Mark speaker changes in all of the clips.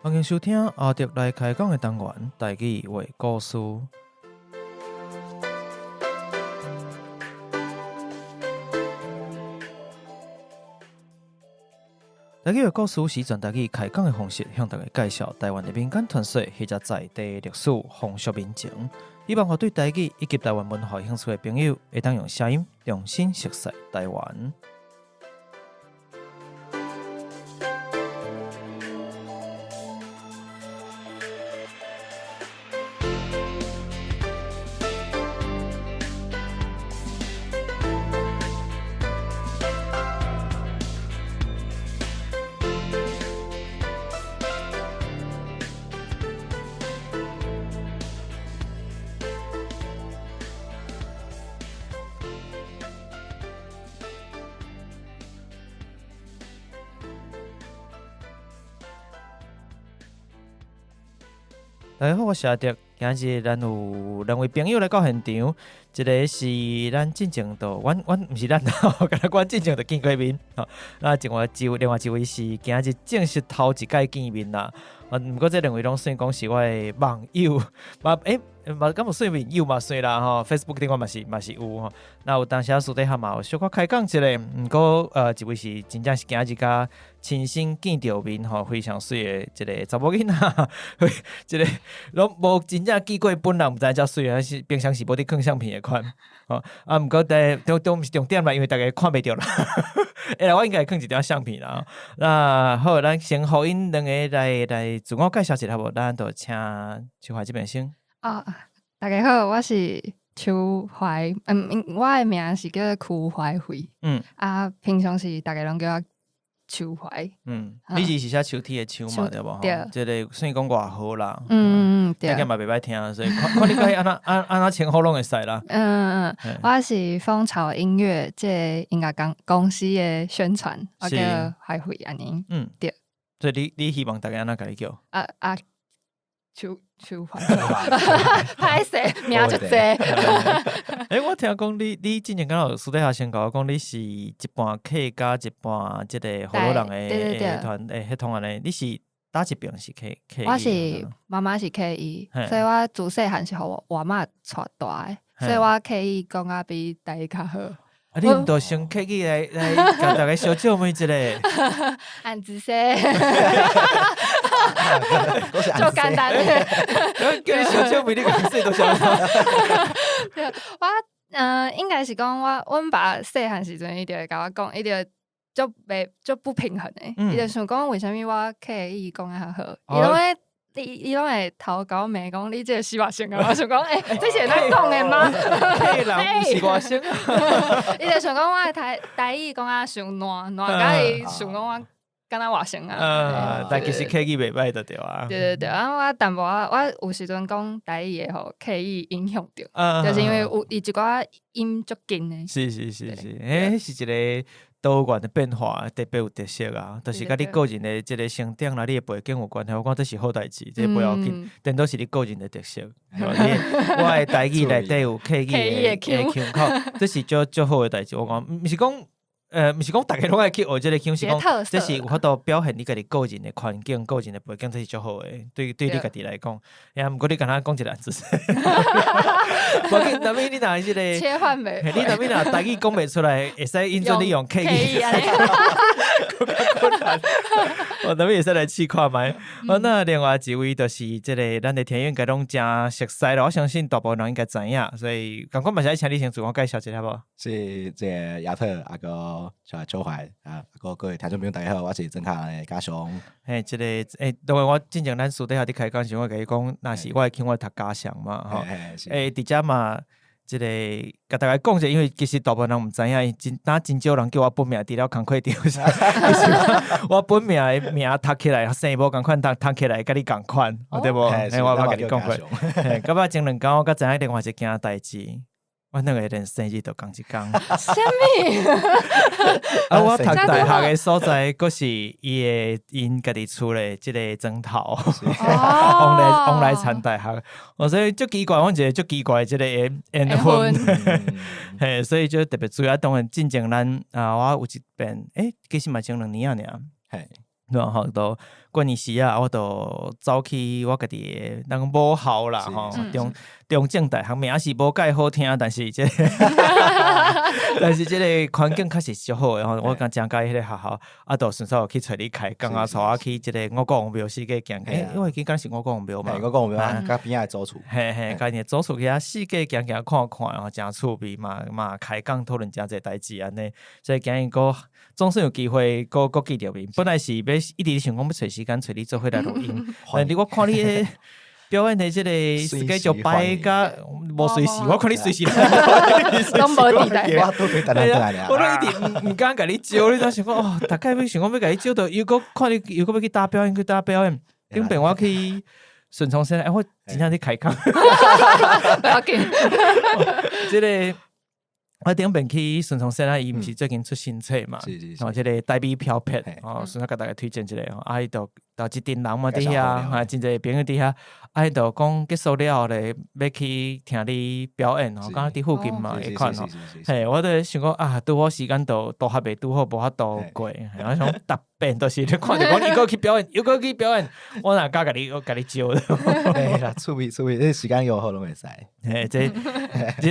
Speaker 1: 歡迎收聽阿德來開講的單元，台語話故事。台語話故事是全台語開講的方式，向大家介紹台灣的民間傳說或者在地歷史、風俗民情，希望予對台語以及台灣文化有興趣的朋友，會當用聲音重新熟悉台灣。大家好，我是阿德。今日咱有兩位朋友來到現場，一个是咱進前就，阮阮毋是咱，敢若阮進前就見過面。吼，那另外一位，另外一位是今日正式頭一擺見面啦。啊，毋過這兩位攏算講是我的網友，嘛欸嘛敢有算面友嘛算啦吼，Facebook 頂我嘛是嘛是有吼。那有當時私底下嘛有小可開講一下，毋過一位是真正是今日才親身見著面吼，非常媠的一个查某囡仔，一个攏無真正見過本人，毋知遮媠，還是平常時無佇囥相片的款。吼啊，毋過但重重毋是重點啦，因為逐家看袂著啦。欸，我應該會囥一張相片啦。那好，咱先予𪜶兩个來來自我介紹一下無？咱就請秋懷這邊先。
Speaker 2: 啊，大家好，我是秋懷，嗯，我的名是叫邱懷慧。啊，平常時逐家攏叫我秋懷。
Speaker 1: 嗯，你是是寫秋天的秋嘛？對無？
Speaker 2: 對。
Speaker 1: 這个算講外號啦。
Speaker 2: 對。
Speaker 1: 聽起來嘛袂歹聽，所以看看你佮按怎按按怎稱呼攏會使啦。
Speaker 2: 我是風潮音樂這个音樂公公司的宣傳，我叫懷慧按呢。對。
Speaker 1: 所以你你希望逐家按怎共你叫？
Speaker 2: 啊啊，秋秋懷，歹勢名足濟。
Speaker 1: 欸，我聽講你你之前敢有私底下先共我講，你是一半客家一半這个河洛人的團的血統按呢？你是佗一邊是客客？
Speaker 2: 我是媽媽是客語，所以我自細漢是予我外媽帶大的，所以我客語講甲比台語較好。
Speaker 1: 啊！你毋著先客語來來共逐家小借問一下。
Speaker 2: 按子說，就簡單。
Speaker 1: 叫你小借問，你講說都曉。
Speaker 2: 對，我應該是講我阮爸細漢時陣，伊就會共我講，伊就足袂足不平衡的，伊就想講為啥物我客語講得較好，伊攏會。伊伊攏會頭共我罵講你這个死外省啊！我想講，欸，這是會當講的嗎？
Speaker 1: 客人毋是外省啊！
Speaker 2: 伊就想講我的台台語講啊傷爛，爛甲伊想講我敢若外省啊。
Speaker 1: 但其實客語袂歹就對啊。
Speaker 2: 對對對，啊，我淡薄仔，我有時陣講台語會予客語影響著，就是因為有伊一寡音足近的。
Speaker 1: 是是是是，欸，是一个多元的變化，特別有特色啊，就是佮你個人的這个成長啦，你的背景有關係。我感覺這是好代誌，這個不要緊，顛倒是你個人的特色。我的台語內底有客語的腔口，這是足足好的代誌。我講，毋是講，毋是講逐家攏愛去學這个腔，是講這是有法度表現你家己個人的環境、個人的背景，這是足好的。對，對你家己來講，啊，毋過你敢若講一個字，無要緊，若欲你若這个
Speaker 2: 切換袂，
Speaker 1: 你若欲若台語講袂出來，會使允准你用客語。我若欲會使來試看覓。好，那另外一位就是這个咱的聽友應該攏誠熟悉咯，我相信大部分人應該知影，所以共款嘛是愛請你先自我介紹一下無？
Speaker 3: 是這个亞特阿哥秋懷啊，阿哥各位聽眾朋友大家好，我是莊跤的嘉祥。
Speaker 1: 嘿，這个欸，當然我之前咱私底下佇開講時，我共伊講，若是我的腔，我讀嘉祥嘛，吼。欸，佇遮嘛，這个共逐家講一下，因為其實大部分人毋知影，真當真少人叫我本名佇了工課場。其實我本名的名讀起來姓無仝款，讀讀起來佮你仝款，對無？嘿，我捌共你講過。嘿，到尾前兩工我才知影另外一件代誌。阮兩个連生日都仝一工。
Speaker 2: 啥物？
Speaker 1: 啊，我讀大學的所在，閣是伊的𪜶家己厝的這个磚頭，王來王來田大學。哦，所以足奇怪，阮一个足奇怪的這个緣緣分。嘿，所以就特別注意啊。當然，進前咱啊，我有一遍，欸，其實嘛前兩年仔爾。
Speaker 3: 嘿。
Speaker 1: 然後都過年時啊，我就走去我家己的咱講母校啦，吼，中正大學名是無蓋好聽，但是這個環境確實足好的吼。我感覺誠佮意彼個學校，啊，就順手去揣你開講啊，帶我去這個五股王廟四界行。欸，我會記敢是五股王廟嘛？
Speaker 3: 五股王廟佮邊仔的祖厝。
Speaker 1: 嘿嘿，共𪜶祖厝去遐四界行行看看，吼，誠趣味嘛嘛，開講討論誠濟代誌按呢。所以今日閣總算有機會閣閣見著面。本來是欲一直想講欲揣時間揣你做伙來錄音，但是我看你的表演的這個 schedule 排甲無隨時，我看你隨時
Speaker 2: 攏無佇台
Speaker 3: 我都可以等等來。
Speaker 1: 我都一直毋敢共你招，你知想講哦，逐擺欲想講欲共你招，著又閣看你又閣欲去佗表演，去佗表演。頂擺我去順昌先，欸，我真正咧開講。
Speaker 2: 不要緊，
Speaker 1: 這個我頂擺去順昌先啊，伊毋是最近出新冊嘛？哦，這個台語飄撇，哦，順便共大家推薦一下吼。啊，伊就就一陣人嘛佇遐，啊，真濟朋友佇遐，啊，伊就講結束了後咧，欲去聽你表演吼，敢若佇附近嘛，彼款吼。嘿，我就想講啊，拄好時間都都還袂拄好，無法度過。我想逐遍都是你看著講伊閣去表演，又閣去表演，我哪敢共你，我共你招？
Speaker 3: 嘿啦，趣味趣味，這時間約好攏會使。
Speaker 1: 嘿，這日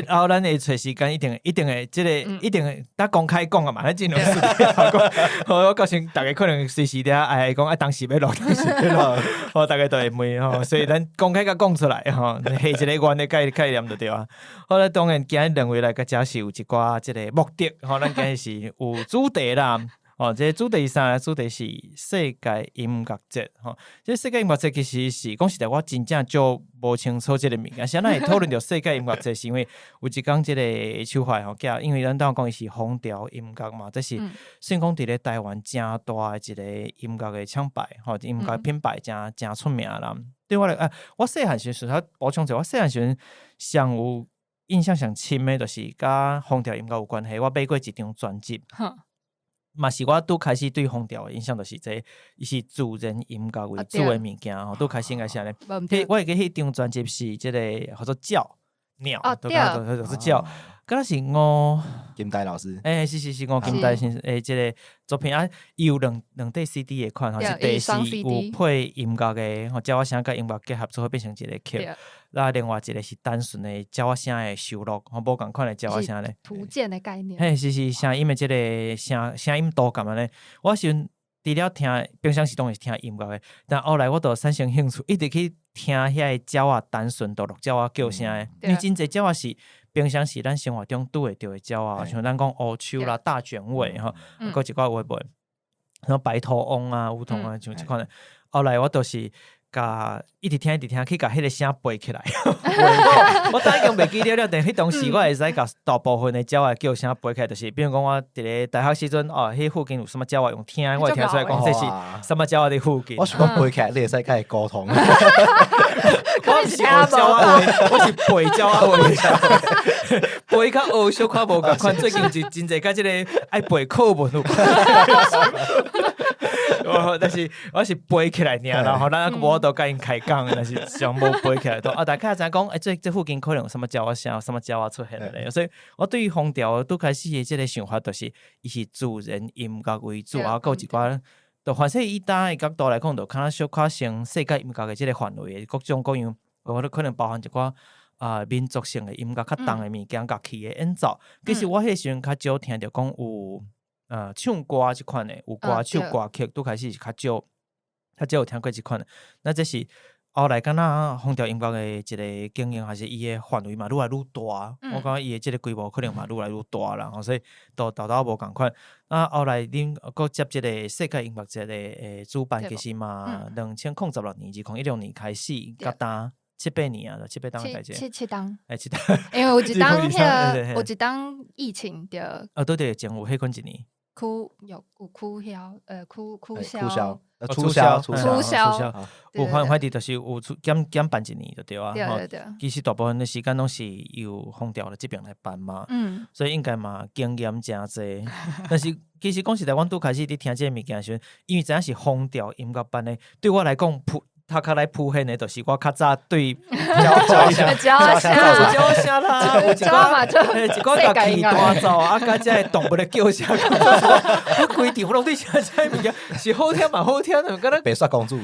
Speaker 1: 後咱會揣時間，一定一定會，這個一定會，當公開講啊嘛，咱盡量私底下講。我告訴大家可能隨時佇遐愛講，啊，當時欲錄，當時欲錄，我大家都會問吼，所以咱公開共講出來吼，下一個願的概念就對啊。好啦，當然今日兩位來到遮是有一寡這個目的，吼，咱今日是有主題啦。哦，這個主題是啥？主題是世界音樂節。吼，這個世界音樂節其實是講實在，我真正足無清楚這個物件。啥人會討論著世界音樂節？是因為有一工這個秋懷吼，因為咱當講伊是風潮音樂嘛，這是算講佇咧台灣誠大的一個音樂的廠牌，吼，音樂品牌誠誠出名啦。對我來，啊，我細漢時陣，補充者，我細漢時陣上有印象上深的，就是佮風潮音樂有關係。我買過一張專輯。嘛是我拄開始對風潮的印象，就是這個，伊是自然音樂為主的物件吼，拄開始應該是按呢。彼我會記彼張專輯是這個叫做鳥鳥，對，就是鳥。敢若是吳
Speaker 3: 金台老師，
Speaker 1: 欸，是是是吳金台先生欸，這個作品啊，伊有兩塊 CD 的款吼，一塊是有配音樂的，吼，鳥仔聲佮音樂結合做伙變成一個曲。那另外一個是單純的鳥仔聲的收錄，吼，無仝款的鳥仔聲咧。
Speaker 2: 圖鑑的概念。
Speaker 1: 嘿，是是聲音的這個聲音圖共按呢。我時陣除了聽，平常時當然是聽音樂的，但後來我就產生興趣，一直去聽遐个鳥仔單純獨錄鳥仔叫聲的，因為真濟鳥仔是平常時咱生活中拄會著的鳥仔，像咱講烏鶖啦、大卷尾吼，閣一寡有的無的，像白頭翁啊、烏童啊，像這款的。後來我就是共一直聽一直聽，去共彼個聲背起來。我早已經袂記得了，但彼當時我會使共大部分的鳥仔叫聲背起來，就是比如講我佇咧大學時陣，哦，彼附近有啥物鳥仔用聽，我會聽出來講這是啥物鳥仔佇附近。
Speaker 3: 我想講背起來，你會使共伊溝通。
Speaker 1: 我毋是學鳥仔話，我是背鳥仔話。背較學小可無仝款，最近是真濟佮這個愛背課文有關。但是我是背起來爾啦，吼，咱無法度共𪜶開講，但是上無背起來都啊，大概知影講，欸，這附近可能有啥物鳥仔聲，啥物鳥仔出現咧，所以我對於風潮拄開始的這個想法，就是伊是自然音樂為主，啊，閣有一寡，就反正以今的角度來講，就較小可成世界音樂的這個範圍的各種各樣，我都可能包含一寡啊民族性的音樂較重的物件，樂器的演奏。其實我彼時陣較少聽著講有唱歌這款的，有歌手歌曲，拄開始是較少，較少有聽過這款的。那這是後來敢若風潮音樂的一個經營，還是伊的範圍嘛愈來愈大。我感覺伊的這個規模可能嘛愈來愈大啦，吼，所以都沓沓無仝款。啊，後來恁閣接這個世界音樂節的主辦，其實嘛，2016年，2016年開始，到今七八年啊，七八冬的代誌。
Speaker 2: 七七冬。
Speaker 1: 欸，七冬。
Speaker 2: 因為有一冬彼個，有一冬疫情著。
Speaker 1: 啊，對對，前有彼款一年。
Speaker 2: 取有有取消，取消。
Speaker 3: 取消，取消，
Speaker 1: 取消，取消。有反正就是有減辦一年就對啊。
Speaker 2: 對對對。
Speaker 1: 其實大部分的時間攏是由風潮的這邊來辦嘛。所以應該嘛經驗誠濟。但是其實講實在，阮拄開始佇聽這個物件的時陣，因為知影是風潮音樂辦的，對我來講，普頭殼來浮現的，就是我較早對
Speaker 3: 鳥聲
Speaker 2: 鳥聲
Speaker 1: 鳥聲啦，有一寡一寡樂器彈奏啊，佮這个動物的叫聲，我規場攏佇聽這个物件，是好聽嘛好聽，敢若
Speaker 3: 白雪公主，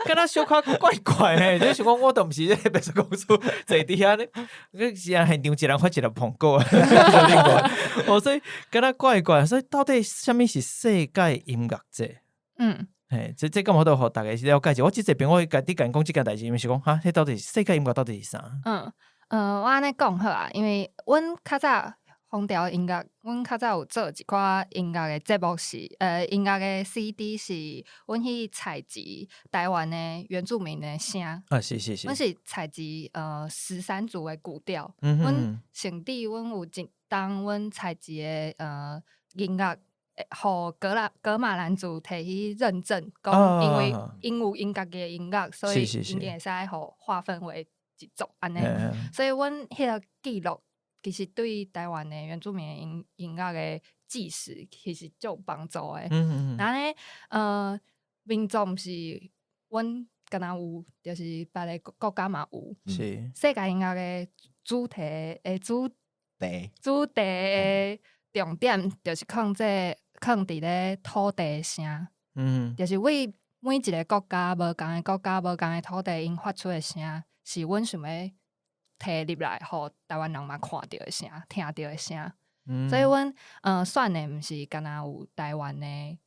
Speaker 1: 敢若小可怪怪的，你想講我都毋是這个白雪公主坐佇遐咧，你是啊現場一人發一粒蘋果，哦，所以敢若怪怪，所以到底啥物是世界音樂節？嘿，這敢有法度予逐家了解者？我這濟朋友共你共𪜶講這件代誌，𪜶是講哈，彼到底世界音樂到底是啥？
Speaker 2: 嗯，我按呢講好啊，因為阮較早風潮音樂，阮較早有做一寡音樂的節目是，音樂的 CD 是阮去採集台灣的原住民的聲。阮是採集13族的古調。阮甚至阮有一當阮採集的音樂，予噶瑪蘭族提去認證，講因為𪜶有𪜶家己的音樂，所以𪜶會使予劃分為一族按呢。所以阮彼个記錄其實對台灣的原住民的音樂的紀實其實足有幫助的。然後呢，民族毋是阮敢若有，就是別个國家嘛有。世界音樂的主題的
Speaker 3: 題
Speaker 2: 主題的重點就是放這囥佇咧土地聲，就是為每一个國家無仝的國家無仝的土地，𪜶發出的聲，是阮想欲提入來，予台灣人嘛看著的聲，聽著的聲。所以阮選的毋是干焦有台灣的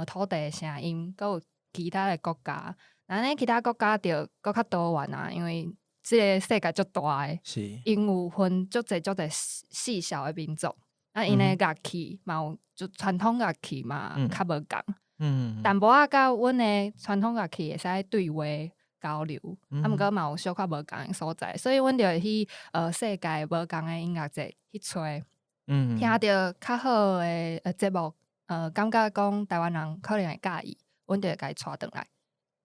Speaker 2: 土地的聲音，閣有其他的國家。那呢，其他國家就閣較多元啊，因為這个世界足大的，𪜶有分足濟足濟細小的民族，啊，𪜶的樂器嘛有，就傳統樂器嘛較無仝。淡薄仔佮阮的傳統樂器會使對話交流，啊，毋過嘛有小可無仝的所在，所以阮就會去世界無仝的音樂節去揣，聽著較好的節目，感覺講台灣人可能會佮意，阮就會共伊帶轉來。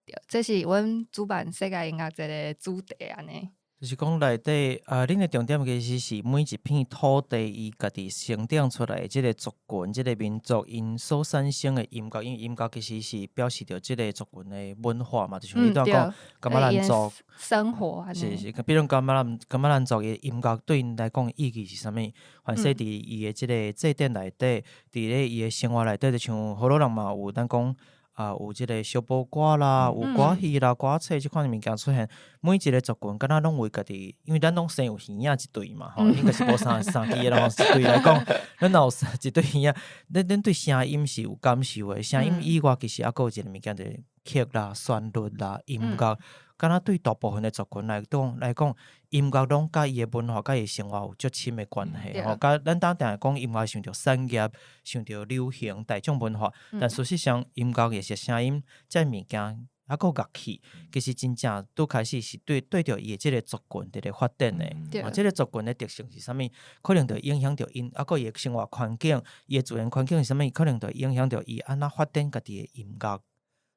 Speaker 2: 對，這是阮主辦世界音樂節的主題按呢。
Speaker 1: 就是講內底啊，恁的重點其實是每一片土地伊家己成長出來的這个族群、這个民族，𪜶所產生的音樂，因為音樂其實是表示著這个族群的文化嘛，就像你拄仔講，噶瑪蘭族
Speaker 2: 生活按呢。
Speaker 1: 是是，比如講噶瑪蘭族的音樂對𪜶來講意義是啥物？凡勢佇伊的這个祭典內底，佇咧伊的生活內底，就像河洛人嘛有咱講。啊，有這个小寶歌啦，有歌戲啦、歌冊這款物件出現，每一个族群敢若攏有家己，因為咱攏生有耳仔一對嘛，吼，應該是無三支的咯，一對來講，咱若有一對耳仔，咱對聲音是有感受的，聲音以外，其實猶閣有一个物件就是曲啦、旋律啦、音樂，敢若對大部分的族群來講，音樂攏佮伊的文化、佮伊的生活有足深的關係吼。佮咱當定講音樂想著產業、想著流行、大眾文化，但事實上音樂也是聲音，這物件，猶閣樂器，其實真正拄開始是對著伊的這个族群佇咧發展的。哦，這个族群的特性是啥物？可能就影響著𪜶，猶閣伊的生活環境，伊的自然環境是啥物？可能就影響著伊按怎發展家己的音樂。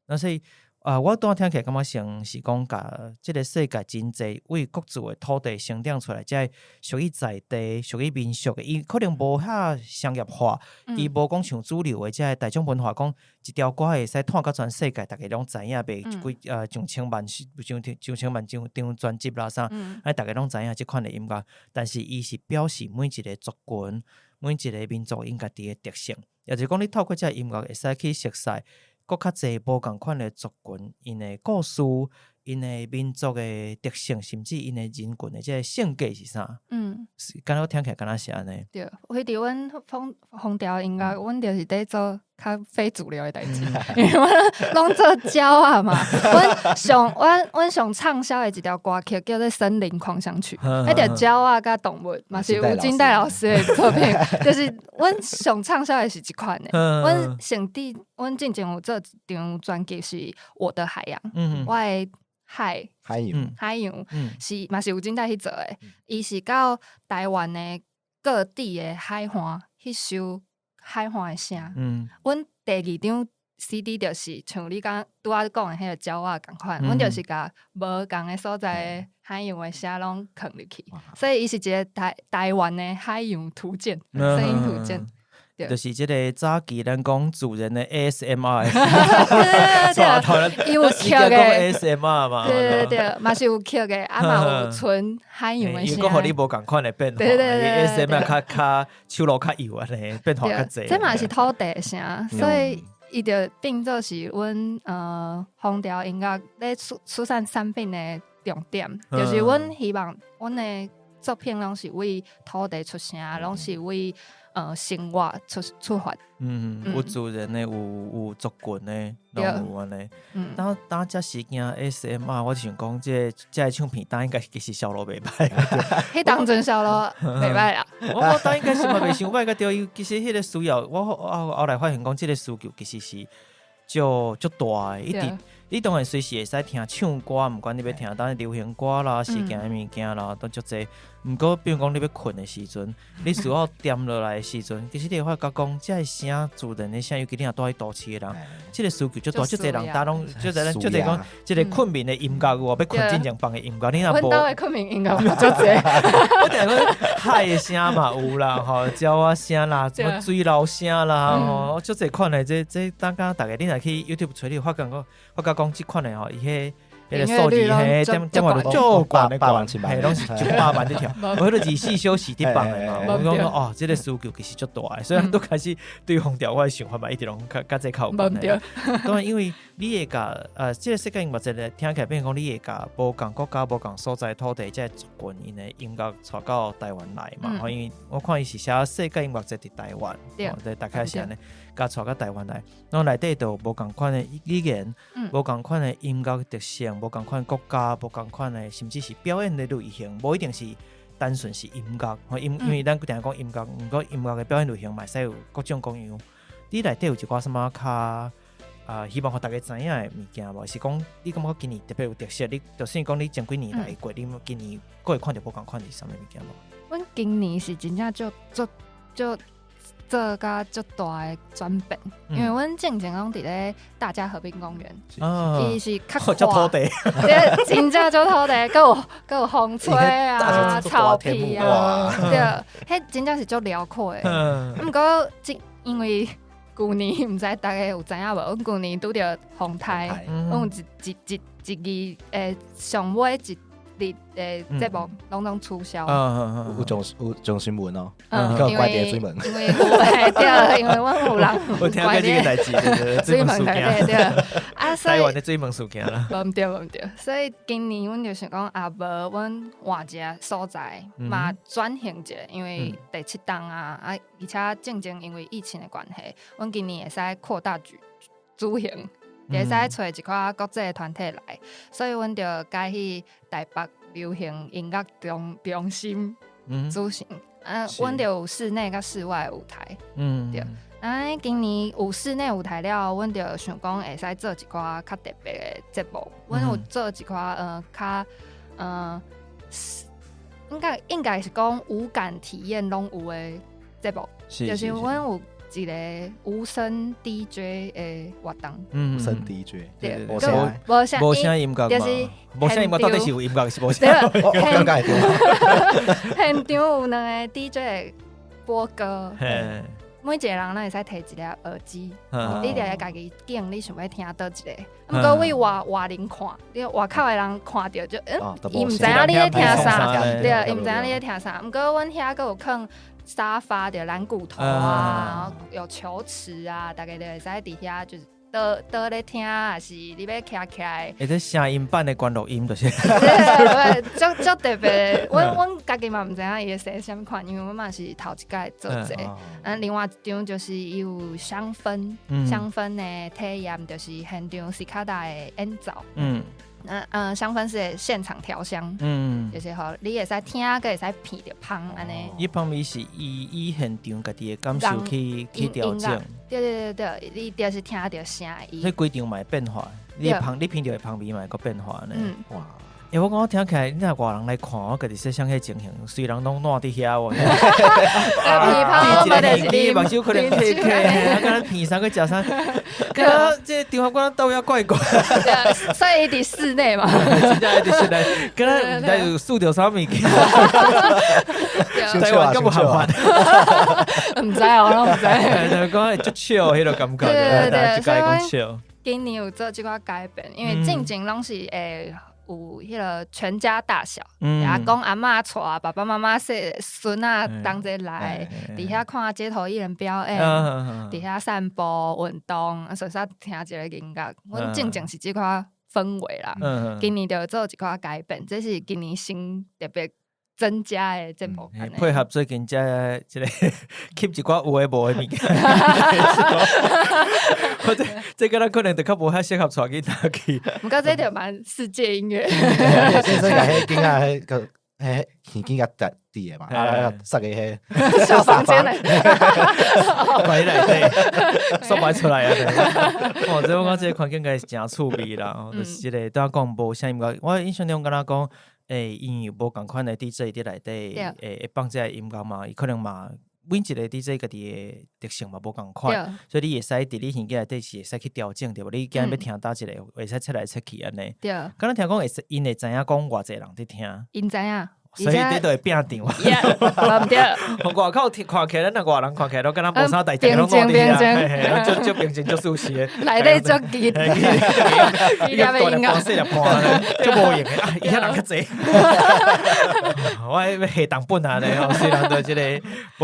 Speaker 1: 那所以啊，我拄仔聽起來感覺像是講，共這个世界真濟為各自的土地生長出來，這个屬於在地、屬於民俗的，伊可能無遐商業化，伊無講像主流的這个大眾文化，講一條歌會使湠甲全世界，逐家攏知影，賣幾上千萬、上千萬張專輯啦啥，啊，逐家攏知影這款的音樂，但是伊是表示每一个族群、每一个民族𪜶家己的特性，也就是講，你透過這个音樂會使去熟悉閣較濟無仝款的族群，𪜶的故事、𪜶的民族的特性，甚至𪜶的人群的這个性格是啥？是，敢若聽起來敢若是按呢？
Speaker 2: 對，彼佇阮風潮音樂，阮就是佇做較非主流的代誌，因為阮攏做鳥仔嘛。阮上暢銷的一條歌曲叫做《森林狂想曲》，彼條鳥仔佮動物嘛是吳金黛老師的作品，就是阮上暢銷的是這款的。阮甚至阮進前有做一張專輯是《我的海洋》，我的海
Speaker 3: 海洋
Speaker 2: 海洋是嘛是吳金黛去做的，伊是到台灣的各地的海岸去收海岸的聲。阮第二張 CD 就是像你剛拄仔講的彼个鳥仔仝款，阮就是共無仝的所在的海洋的聲攏囥入去，所以伊是一个台灣的海洋圖鑑，聲音圖鑑。
Speaker 1: 就是這个早期咱講主人的 ASMR，
Speaker 2: 對對對，伊有曲的
Speaker 1: ASMR 嘛，
Speaker 2: 對對對，嘛是有曲的，啊嘛有純海洋的聲，
Speaker 1: 伊閣予你無仝款的變化，
Speaker 2: 對對對
Speaker 1: ，ASMR 較較手路較幼按呢，變化較濟。
Speaker 2: 這嘛是土地的聲，所以伊就變做是阮風潮音樂咧出產產品的重點，就是阮希望阮的作品攏是為土地出聲，攏是為生活出發。
Speaker 1: 嗯，有自然的，有族群的，攏有按呢。當當這時間 ASMR，我就想講，這个唱片單應該其實銷路袂歹。
Speaker 2: 彼當陣銷路袂歹啦。
Speaker 1: 我當應該是嘛袂傷歹，個對，其實彼个需要，我後來發現講，這个需求其實是足足大的，一直。你當然隨時會使聽唱歌，毋管你欲聽當流行歌啦、時間的物件啦，都足濟。毋過，比如講你欲睏的時陣，你需要恬落來的時陣，其實你會發覺講，這个聲自然的聲，尤其你若蹛佇都市的人，這个需求足大，足濟人，逐攏足濟足濟講，這个睏眠的音樂有無？欲睏進前放的音樂，你若無。
Speaker 2: 阮兜的睏眠音樂足濟。
Speaker 1: 我定講海的聲嘛有啦，吼，鳥仔聲啦，什麼水流聲啦，吼，足濟款的。這當剛逐家你若去 YouTube 揣，你會發覺講，發覺講這款的吼，伊彼彼个數字彼點點話都足懸的懸，嘿，攏是100萬咧跳，我彼个24小時佇放的嘛。我講哦，這个需求其實足大的，所以都開始對風潮我的想法嘛，一直攏較佮這較有關係。當然，因為你會共這个世界音樂節聽起來變講，你會共無仝國家、無仝所在土地，這个族群𪜶的音樂帶到台灣來嘛。因為我看伊是寫世界音樂節佇台灣，對，大概是按呢，共帶到台灣來，然後內底就無仝款的語言，無仝款的音樂特性，無仝款國家，無仝款的，甚至是表演的類型，無一定是單純是音樂。因為咱定講音樂，毋過音樂的表演類型嘛會使有各種各樣。你內底有一寡啥物較啊，希望予大家知影的物件無？是講你感覺今年特別有特色？你就算講你前幾年來過，你今年閣會看著無仝款是啥物物件無？
Speaker 2: 阮今年是真正足足足做甲足大的轉變，因為阮進前攏佇咧大佳河濱公園，伊是較
Speaker 1: 闊，土地，
Speaker 2: 對，真正足土地，閣有風吹啊，草皮啊，對，彼真正是足遼闊的。毋過這因為舊年毋知逐家有知影無？阮舊年拄著風颱，阮有一一一一二上尾一日的節目攏總取消。
Speaker 3: 有上新聞哦，因為水門，
Speaker 2: 因為對，因為阮有人
Speaker 1: 我聽過這个代誌，
Speaker 2: 水門對對。啊，所以
Speaker 1: 台灣的水門事件啦。
Speaker 2: 無毋對，無毋對。所以今年阮就想講，啊無，阮換一个所在，嘛轉型一下，因為第七冬啊，啊，而且正正因為疫情的關係，阮今年會使擴大舉行，會使揣一寡國際的團體來，所以阮就改去台北流行音樂中心舉行。啊，阮就有室內佮室外舞台。對。啊，今年有室內舞台了後，阮就想講會使做一寡較特別的節目。阮有做一寡較應該是講五感體驗攏有的節目，就是阮有一个無聲 DJ 的活動。
Speaker 3: 無聲 DJ，
Speaker 2: 對，
Speaker 3: 無聲
Speaker 2: 無聲
Speaker 1: 無聲音樂
Speaker 2: 就是
Speaker 1: 無聲音樂到底是有音樂是無聲？
Speaker 3: 我感覺會對。
Speaker 2: 現場有兩个 DJ 會播歌，每一個人攏會使提一粒耳機，你就會家己揀你想欲聽佗一个。毋過對外外人看，你外口的人看著就，伊毋知影你咧聽啥，對，伊毋知影你咧聽啥。毋過阮遐閣有囥沙發的懶骨頭啊，有球池啊，逐家就會使佇遐就是倒倒咧聽，抑是你欲徛起來。
Speaker 1: 欸，這聲音版的觀落陰就是。
Speaker 2: 對，足足特別。阮家己嘛毋知影伊會生啥物款，因為阮嘛是頭一擺做這個。啊，另外一場就是伊有香氛，香氛的體驗，就是現場斯卡達的演奏。那香氛是現場調香，就是予你會使聽，閣會使鼻著芳按呢。
Speaker 1: 伊芳味是以現場家己的感受去調整。
Speaker 2: 對對對對，你就是聽著聲。
Speaker 1: 所以規場嘛會變化，你芳你聞著的芳味嘛會閣變化呢。
Speaker 2: 哇！
Speaker 1: 欸，我講聽起來，你若外人來看，我家己設想彼情形，雖然攏爛佇遐喎，
Speaker 2: 鼻泡
Speaker 1: 一個耳機，目睭可能開開，敢若鼻啥去食啥，敢若這個場合敢若倒遐怪怪。
Speaker 2: 所以佇室內嘛，
Speaker 1: 真正佇室內，敢若毋知有輸著啥物件。台灣敢有合法？
Speaker 2: 毋知啊，我攏毋知。
Speaker 1: 就講足笑彼個感覺，
Speaker 2: 對對對，
Speaker 1: 就講笑。
Speaker 2: 今年有做這寡改變，因為進前攏是會有彼個全家大小，阿公阿嬤帶爸爸媽媽細孫仔同齊來，佇遐看街頭藝人表演，佇遐散步運動，啊，順便聽一個音樂。阮進前是這款氛圍啦，今年就做一寡改變，這是今年新特別增加的節目，
Speaker 1: 配合最近這這個吸一寡有的無的物件，或者這個咱可能就較無遐適合帶囡仔去。
Speaker 2: 毋過這就蠻世界音樂，
Speaker 3: 所以共彼囡仔彼個彼耳機共戴佇的嘛，啊，塞個彼
Speaker 2: 小房間內，
Speaker 1: 關內底，說袂出來啊！哦，這我講這個環境該是誠趣味啦，就是這個拄仔講無啥音樂，我印象中敢若講。欸，𪜶有無仝款的 DJ 佇內底，會放這个音樂嘛？伊可能嘛，每一個 DJ 家己的特性嘛無仝款，所以你會使佇你耳機內底是會使去調整對無？你今日欲聽佗一个，會使切來切去按呢。
Speaker 2: 對。
Speaker 1: 敢若聽講會使，𪜶會知影講偌濟人佇聽。
Speaker 2: 𪜶知影。
Speaker 1: 所以你就會拼場。
Speaker 2: 毋對。
Speaker 1: 外口聽看起來，咱若外人看起來攏敢若無啥代誌，攏坐佇遐，足足平靜，足舒適的。
Speaker 2: 內底足熱，
Speaker 1: 伊大粒細粒盤，足無用的啊！伊遐人較濟。我欲下重本啊咧吼，雖然對這個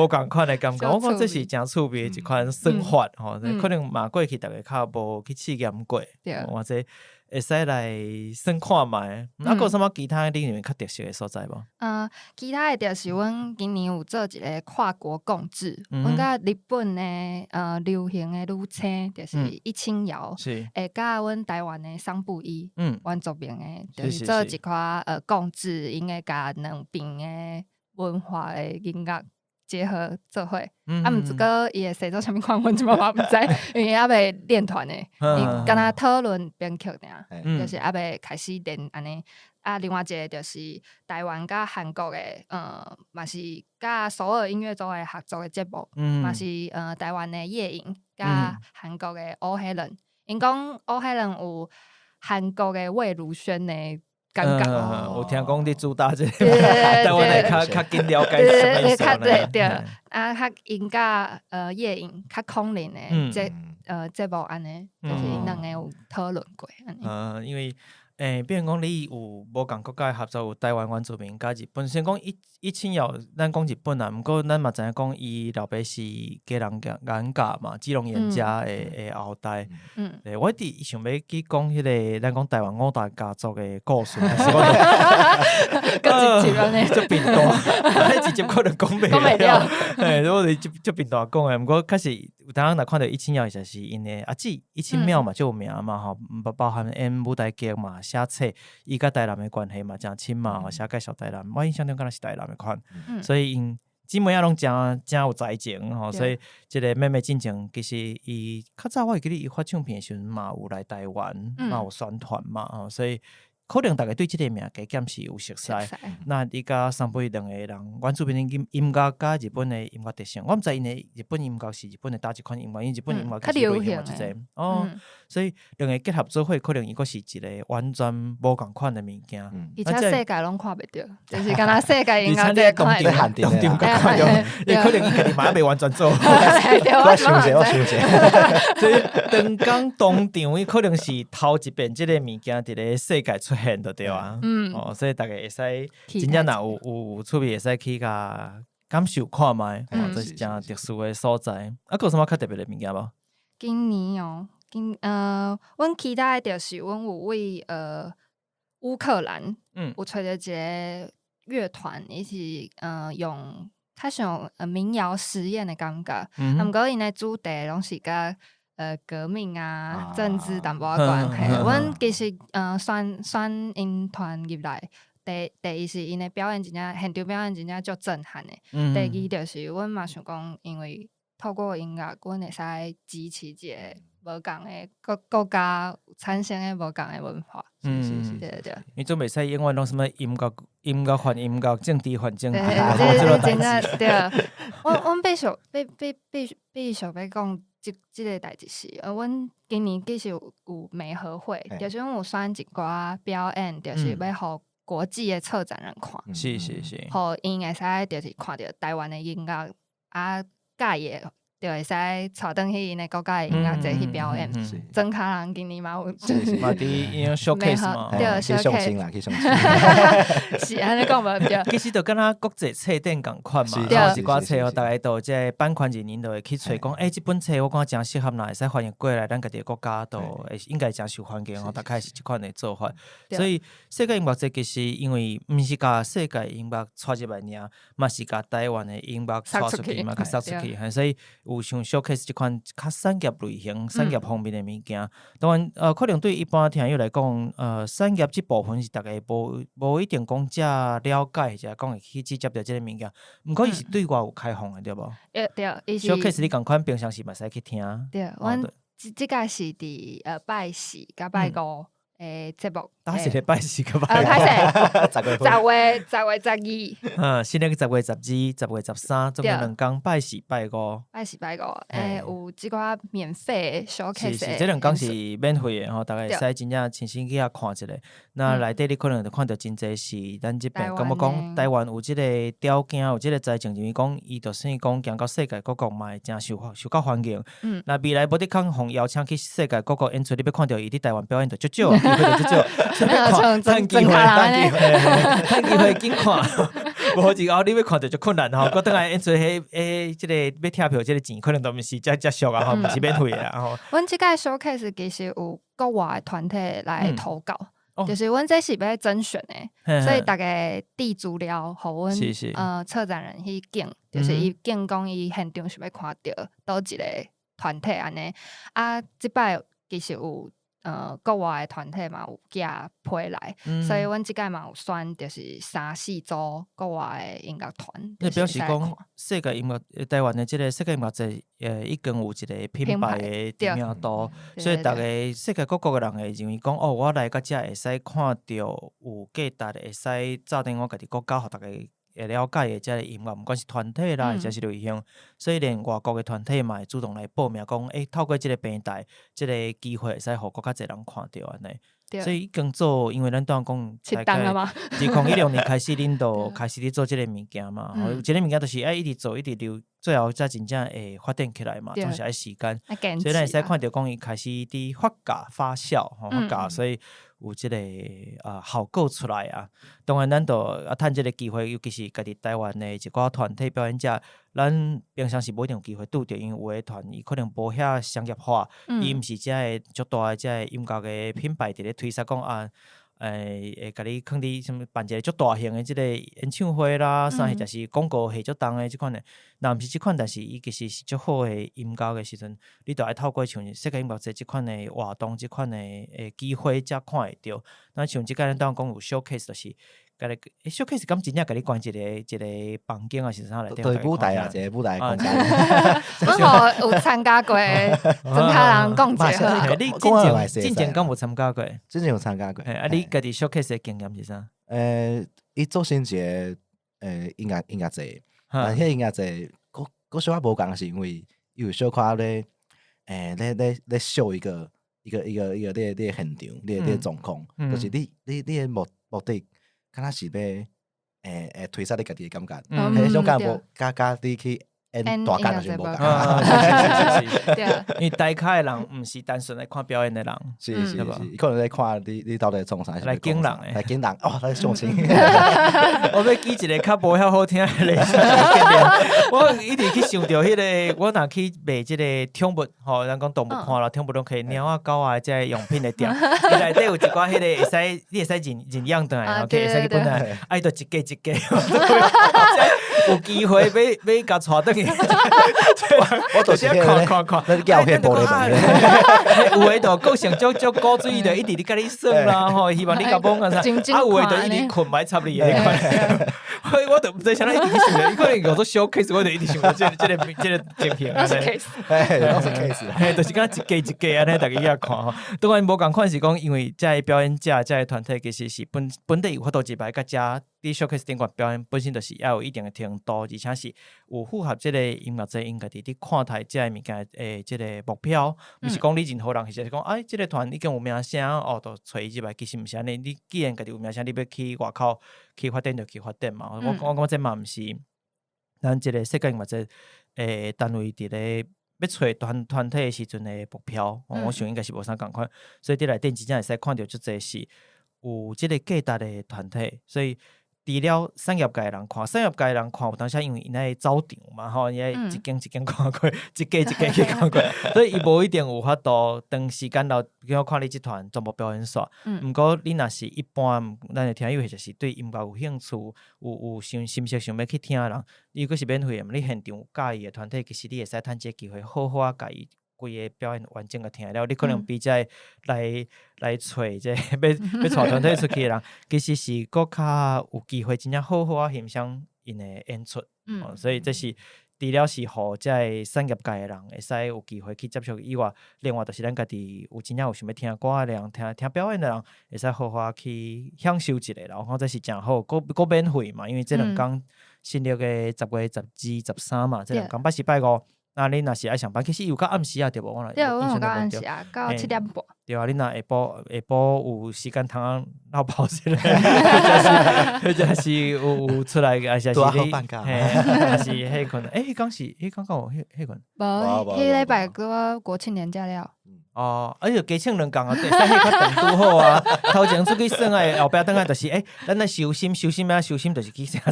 Speaker 1: 無仝款的感覺，我講這是誠趣味的一款耍法吼，可能嘛過去逐家較無去試驗過，或者會使來耍看覓。啊，閣有啥物其他你認為較特色的所在無？
Speaker 2: 其他的就是阮今年有做一個跨國共製，阮佮日本的流行的女星，就是一清瑤，會佮阮台灣的桑布伊，原住民的，就是做一寡共製，𪜶會共兩邊的文化的音樂結合做伙。啊，毋過伊會寫做啥物款，阮這擺嘛毋知，因為猶未練團的，伊敢若討論編曲爾，就是猶未開始練按呢。啊，另外一個就是台灣佮韓國的，嘛是佮首爾音樂週的合作的節目，嘛是台灣的葉瑩佮韓國的歐黑倫，𪜶講歐黑倫有韓國的魏如萱的感覺。
Speaker 1: 有聽講你主打這個，台灣會較較緊了解啥物意思。
Speaker 2: 對對，啊，較𪜶佮葉瑩較空靈的這節目按呢，就是𪜶兩个有討論過按呢。
Speaker 1: 因為欸，比如講你有無仝國家合作，有台灣原住民佮日本。雖然講一清瑤，咱講日本啊，毋過咱嘛知影講伊老爸是家人顏家嘛，基隆顏家的後代。對，我一直想欲去講彼個，咱講台灣五大家族的故事，但是我
Speaker 2: 閣一集按呢，
Speaker 1: 足貧惰，一集可能講袂了。嘿，我是足足貧惰講的，毋過確實有當若看著一清瑤，實是𪜶的阿姊一清妙嘛，足有名嘛吼，包含演舞台劇嘛，寫冊，伊佮台南的關係嘛誠親嘛，吼，寫介紹台南，我印象中敢若是台南的款，所以𪜶姊妹仔攏誠誠有才情吼，所以這個妹妹進前其實伊較早我會記得伊發唱片的時陣嘛有來台灣，嘛有宣傳嘛吼，所以可能逐家對這個名加減是有熟悉。那你佮桑布伊兩個人，原住民的音音樂佮日本的音樂特性，我毋知𪜶的日本音樂是日本的佗一款音樂，因為日本音樂其實類型嘛真濟哦，所以兩個結合做伙，可能伊閣是一個完全無仝款的物件。
Speaker 2: 而且世界攏看袂著，就是敢若世界音樂這款。
Speaker 1: 當場看著，伊可能伊家己嘛猶未完全做。
Speaker 3: 我想者，我想者。
Speaker 1: 所以當講當場，伊可能是頭一遍這個物件佇咧世界出現就對啊。哦，所以逐家會使真正若有趣味，會使去共感受看覓，哦，這是誠特殊的所在。啊，閣有啥物較特別的物件無？
Speaker 2: 今年哦，阮期待的就是阮有為烏克蘭，有揣著一個樂團，伊是用較像民謠實驗的感覺，啊，毋過𪜶的主題攏是佮革命啊、政治淡薄仔關係。阮其實選選𪜶團入來，第一是𪜶的表演真正現場表演真正足震撼的。第二就是阮嘛想講，因為透過音樂，阮會使支持一個無仝的國國家產生的無仝的文化。對對對。
Speaker 1: 你總袂使永遠攏啥物音樂音樂還音樂，政治還政治，
Speaker 2: 對，這真正對。阮必須必必必必須欲講這這個代誌是，阮今年其實有媒合會，就是阮有選一寡表演，就是欲予國際的策展人看，予𪜶會使就是看著台灣的音樂啊，佮意的就會使帶轉去𪜶的國家的音樂節去表演。莊跤人今年嘛有，
Speaker 1: 就是嘛佇𪜶 showcase 嘛，
Speaker 2: 對，
Speaker 3: 去相親啦，去相親。
Speaker 2: 是按呢講無對。
Speaker 1: 其實就敢若國際冊展仝款嘛，有一寡冊吼，逐家都這個版權人𪜶就會去揣講，欸，這本冊我感覺誠適合，若會使翻譯過來，咱家己的國家都會應該誠受歡迎吼，大概是這款的做法。所以世界音樂節其實因為毋是共世界音樂帶入來爾，嘛是共台灣的音樂帶出去嘛，共殺出去，所以有像 showcase 這款較產業類型、產業方面的物件。當然，可能對一般聽友來講，產業這部分是逐家無一定講遮了解，或者講會去接觸著這个物件。毋過伊是對外有開放的，對無？
Speaker 2: 對對，伊是。
Speaker 1: showcase 你仝款平常時嘛會使去聽。
Speaker 2: 對，阮這屆是佇拜四佮拜五的節目。
Speaker 1: 哪一个拜四佮拜五？
Speaker 2: 歹勢，10月10月12。
Speaker 1: 嗯，新曆10月12、10月13，總共2工，拜四拜五。
Speaker 2: 拜四拜五，有這寡免費 showcase。
Speaker 1: 是是，這2工是免費的吼，逐家會使真正親身去遐看一下。那內底你可能就看著真濟是咱這邊，感覺講台灣有這個條件，有這個才情，認為講伊就算講行到世界各國嘛會誠受到歡迎。那未來無得通予邀請去世界各國演出，你欲看著伊佇台灣表演就足少，機會就足少。趁機會，趁機會，趁機會緊看，無以後你欲看著足困難吼。閣轉來演出，彼彼這個欲拆票，這個錢可能都毋是遮遮俗啊吼，毋是免費的吼。
Speaker 2: 阮這屆 showcase 其實有國外的團體來投稿，就是阮這是欲甄選的，所以逐家遞資料予阮策展人去揀，就是伊揀講伊現場想欲看著佗一個團體按呢。啊，這擺其實有國外的團體嘛有寄批來，所以阮這屆嘛有選，就是三四組國外的音樂團。
Speaker 1: 你表示講世界音樂，台灣的這個世界音樂節，已經有一個品牌的知名度，所以逐家世界各國的人會認為講，哦，我來到遮會使看著有價值，會使炸定我家己國家，予逐家會了解的這个音樂，毋管是團體啦，或者是類型，所以連外國的團體嘛會主動來報名，講，欸，透過這個平台，這個機會會使予閣較濟人看著按呢。所以已經做，因為咱拄仔講，大概2016年開始，恁就開始咧做這个物件嘛。吼，這个物件就是愛一直做，一直留，最後才真正會發展起來嘛，總是愛時間。所以咱會使看著講，伊開始佇發芽發酵，吼，發芽，所以有這个效果出來啊。當然，咱就啊趁這个機會，尤其是家己台灣的一寡團體表演者，咱平常時無一定有機會拄著，因為有的團伊可能無遐商業化，伊毋是遮个足大的遮个音樂的品牌佇咧推捒講啊，會共你囥佇啥物辦一個足大型的這個演唱會啦，啥或者是廣告下足重的這款的，若毋是這款，但是伊其實是足好的音樂的時陣，你就愛透過像世界音樂節這款的活動，這款的機會才看會著。那像這擺咱當講有 showcase，就是共你 showcase 敢真正共你關一个一个房間，還是啥來？
Speaker 3: 對舞台啊，一個舞台空間。
Speaker 2: 阮吼有參加過，莊跤人講一下。
Speaker 1: 你之前之前敢有參加過？
Speaker 3: 之前有參加過。
Speaker 1: 啊，你家己 showcase 的經驗是啥？
Speaker 3: 伊做成一个音樂節，但彼音樂節，閣閣小可無仝，是因為伊有小可咧，咧秀一個一個一個一個你的現場，你的狀況，就是你的目的，敢若是欲推捒你家己的感覺，彼種感覺無，佮你去演大間就是無仝。
Speaker 1: 因為台跤的人毋是單純來看表演的人，
Speaker 3: 是是是，伊可能咧看你到底創啥，
Speaker 1: 來揀人的，
Speaker 3: 來揀人哦，來相親。
Speaker 1: 我欲舉一个較無遐好聽的例子，我一直去想著彼个，我若去賣這个寵物吼，人講動物看啦，寵物攏摕貓仔狗仔這个用品的店，伊內底有一寡彼个會使，你會使認認養轉來，會使去轉來，啊伊就一格一格，有機會欲共帶轉去。
Speaker 3: 我就是
Speaker 1: 看看看，
Speaker 3: 那叫彼玻璃門。
Speaker 1: 有的就個性足足古錐的，一直咧共你耍啦吼，希望你共摸啊啥，啊有的就一直睏欲插你的彼款。我都毋知啥物一直想著，伊可能叫做 showcase，我就一直想著這個情形。
Speaker 2: 攏是 case，
Speaker 3: 嘿，攏是 case。
Speaker 1: 嘿，就是敢一家一家按呢，逐家去看吼。當然無仝款是講，因為這个表演者、這个團體其實是本底有法度入來共遮佇 showcase 頂懸表演，本身就是要有一定的程度，而且是有符合這個音樂節𪜶家己佇看台這个物件的這個目標，毋是講你任何人，或者是講哎，這個團已經有名聲哦，就揣伊入來，其實毋是按呢。你既然家己有名聲，你欲去外口去發展就去發展嘛。我感覺這嘛毋是咱這個世界音樂節的單位佇咧欲揣團體的時陣的目標，我想應該是無啥仝款。所以佇內底真正會使看著足濟是有這個價值的團體，所以除了產業界的人看，產業界的人看有當時因為𪜶愛走場嘛吼，𪜶愛一間一間看過，一家一家去看過，所以伊無一定有法度長時間留，比如看你這團全部表演煞。毋過你若是一般咱的聽友，或者是對音樂有興趣，有想心說想欲去聽的人，伊閣是免費的嘛。你現場有佮意的團體，其實你會使趁這個機會好好仔共伊規个表演完整共聽了，你可能比這個來揣這個欲帶團體出去的人，其實是閣較有機會真正好好仔欣賞𪜶的演出。所以這是除了是予這個產業界的人會使有機會去接觸以外，另外就是咱家己有真正有想欲聽歌的人，聽聽表演的人，會使好好仔去享受一下啦。我感覺這是誠好，閣免費嘛，因為這兩工新曆的10月12、13嘛，這兩工拜四拜五。啊，你若是愛上班，其實有到暗時啊，對無？我
Speaker 2: 對，阮有到暗時啊，到7點半。
Speaker 1: 對啊，你若下晡有時間通落跑一下，或者是有出來，還是你，還是彼困？欸，彼工是彼工敢有彼困？
Speaker 2: 無，彼禮拜閣國慶連假了。
Speaker 1: 哦，哎喲，加請兩工啊，會使彼較長拄好啊。頭前出去耍的，後壁轉來就是，欸，咱來收心，收心啊，收心，就是去參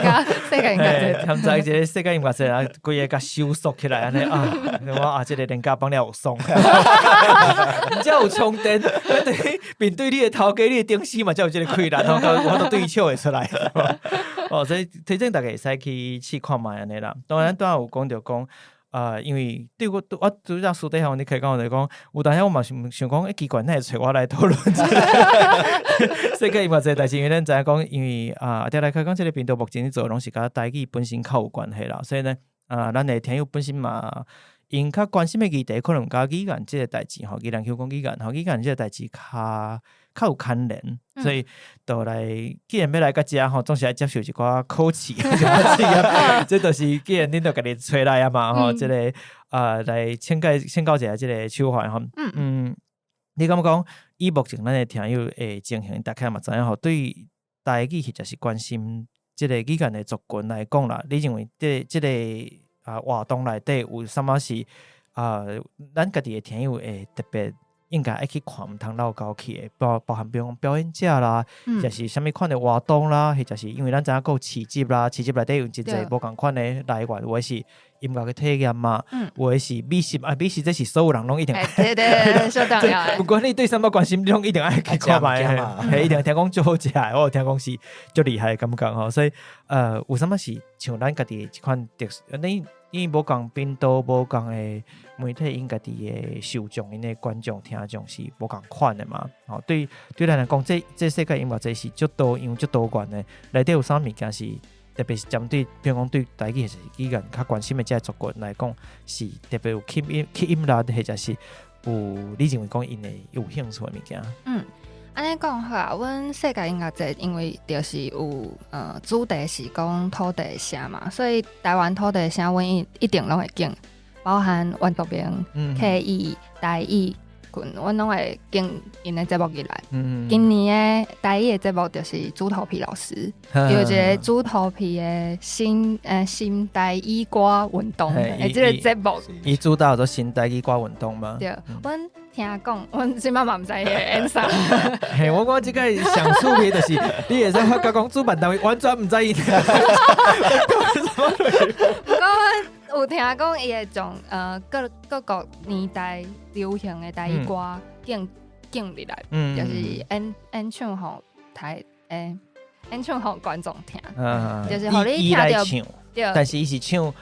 Speaker 2: 加世界音樂節，
Speaker 1: 參加一個世界音樂節啊，規个共收縮起來按呢啊，我啊，這個連假放了有爽，才有充電，對，面對你的頭家，你的頂司嘛，才有這個氣力，吼，我都對伊笑會出來。哦，所以推薦大家會使去試看覓按呢啦。當然，拄仔有講著講。因為對我我拄才私底下你可以講就講，有當時我嘛想想講，欸，奇怪，哪會揣我來討論這個世界音樂節代誌？因為咱知影講，因為啊，阿來開講這個頻道目前咧做攏是佮台語本身較有關係啦，所以呢，啊，咱的聽友本身嘛，𪜶較關心的議題，可能佮語言這個代誌吼，宜蘭腔講語言吼，語言這個代誌較有牽連，所以就來，既然欲來到遮吼，總是愛接受一寡考試，這就是既然恁都家己揣來啊嘛吼，這個啊來請教一下這個秋懷吼，嗯，你感覺講以目前咱的聽友的情形，大概嘛知影吼，對台語或者是關心這個語言的族群來講啦，你認為這個啊活動內底有啥物是啊，咱家己的聽友會特別應該愛去看，毋通落溝去的，包含比如講表演者啦，或者是啥物款的活動啦，或者是因為咱知影閣有市集啦，市集內底有真濟無仝款的來源，有的是音樂的體驗嘛，有的是美食啊，美食這是所有人攏一定愛，
Speaker 2: 對對對，相當重要。
Speaker 1: 不管你對啥物關心，你攏一定愛去看覓，嘿，一定聽講足好食的，我有聽講是足厲害的感覺吼，所以有啥物是像咱家己的這款特色，你因為無仝頻道、無仝的媒體，𪜶家己的受眾、𪜶的觀眾、聽眾是無仝款的嘛。吼，對咱來講，這世界音樂節是足多樣、足多元的，內底有啥物件是特別是針對，比如講對台語或者是語言較關心的這個族群來講，是特別有吸引力，或者是有你認為講𪜶會有興趣的物件。
Speaker 2: 嗯，按呢講好啊，阮世界音樂節因為就是有主題是講土地的聲嘛，所以台灣土地的聲，阮一定攏會揀，包含原住民、客語、台語群，阮攏會揀𪜶的節目入來。今年的台語的節目就是豬頭皮老師，有一個豬頭皮的新台語歌運動的這個節目。
Speaker 1: 伊主導做新台語歌運動嗎？
Speaker 2: 對，阮聽講，阮這擺嘛毋知伊會演啥。
Speaker 1: 嘿，我感覺這個上趣味就是，你會使發覺講主辦單位完全毋知伊。
Speaker 2: 不過阮有聽講，伊會將各個年代流行的台語歌揀入來，就是演唱予台，演唱予觀眾聽，就是予你聽著。
Speaker 1: 對，但是伊是唱。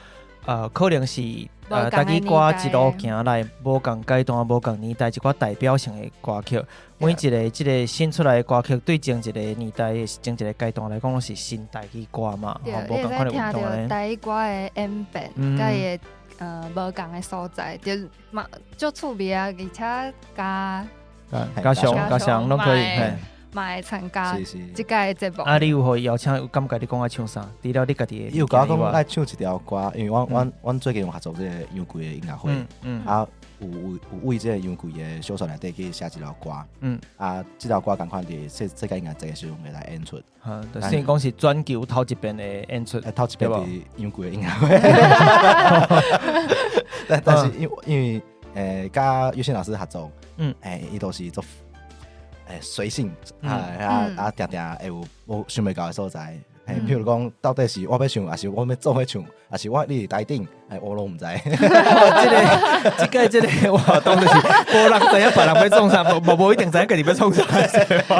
Speaker 1: 可能是台語歌一路行來，無仝階段、無仝年代一寡代表性的歌曲。每一个這个新出來的歌曲，對前一个年代、前一个階段來講，攏是新台語歌嘛。
Speaker 2: 對，你會使聽著台語歌的演變，佮伊的無仝的所在，就嘛足趣味啊，而且加
Speaker 1: 加上加上攏可以。
Speaker 2: 嘛會參加這屆的節目。
Speaker 1: 啊，你有予伊邀請，有感覺你講愛唱啥？除了你家己的，
Speaker 3: 伊有共我講愛唱一條歌，因為阮最近有合作這个楊貴的音樂會，啊，有為這个楊貴的小說內底去寫一條歌，啊，這條歌仝款佇這個音樂節的時陣會來演出。
Speaker 1: 哈，就算講是全球頭一遍的演出，
Speaker 3: 頭一遍佇楊貴的音樂會。但是因為佮尤信老師合作，伊都是做。隨性啊啊啊！定定會有無想袂到的所在，譬如講，到底是我欲唱，抑是我欲做伙唱，抑是我你佇台頂，我攏毋知。
Speaker 1: 這个活動就是無人知影別人欲創啥，無一定知影家己欲創啥。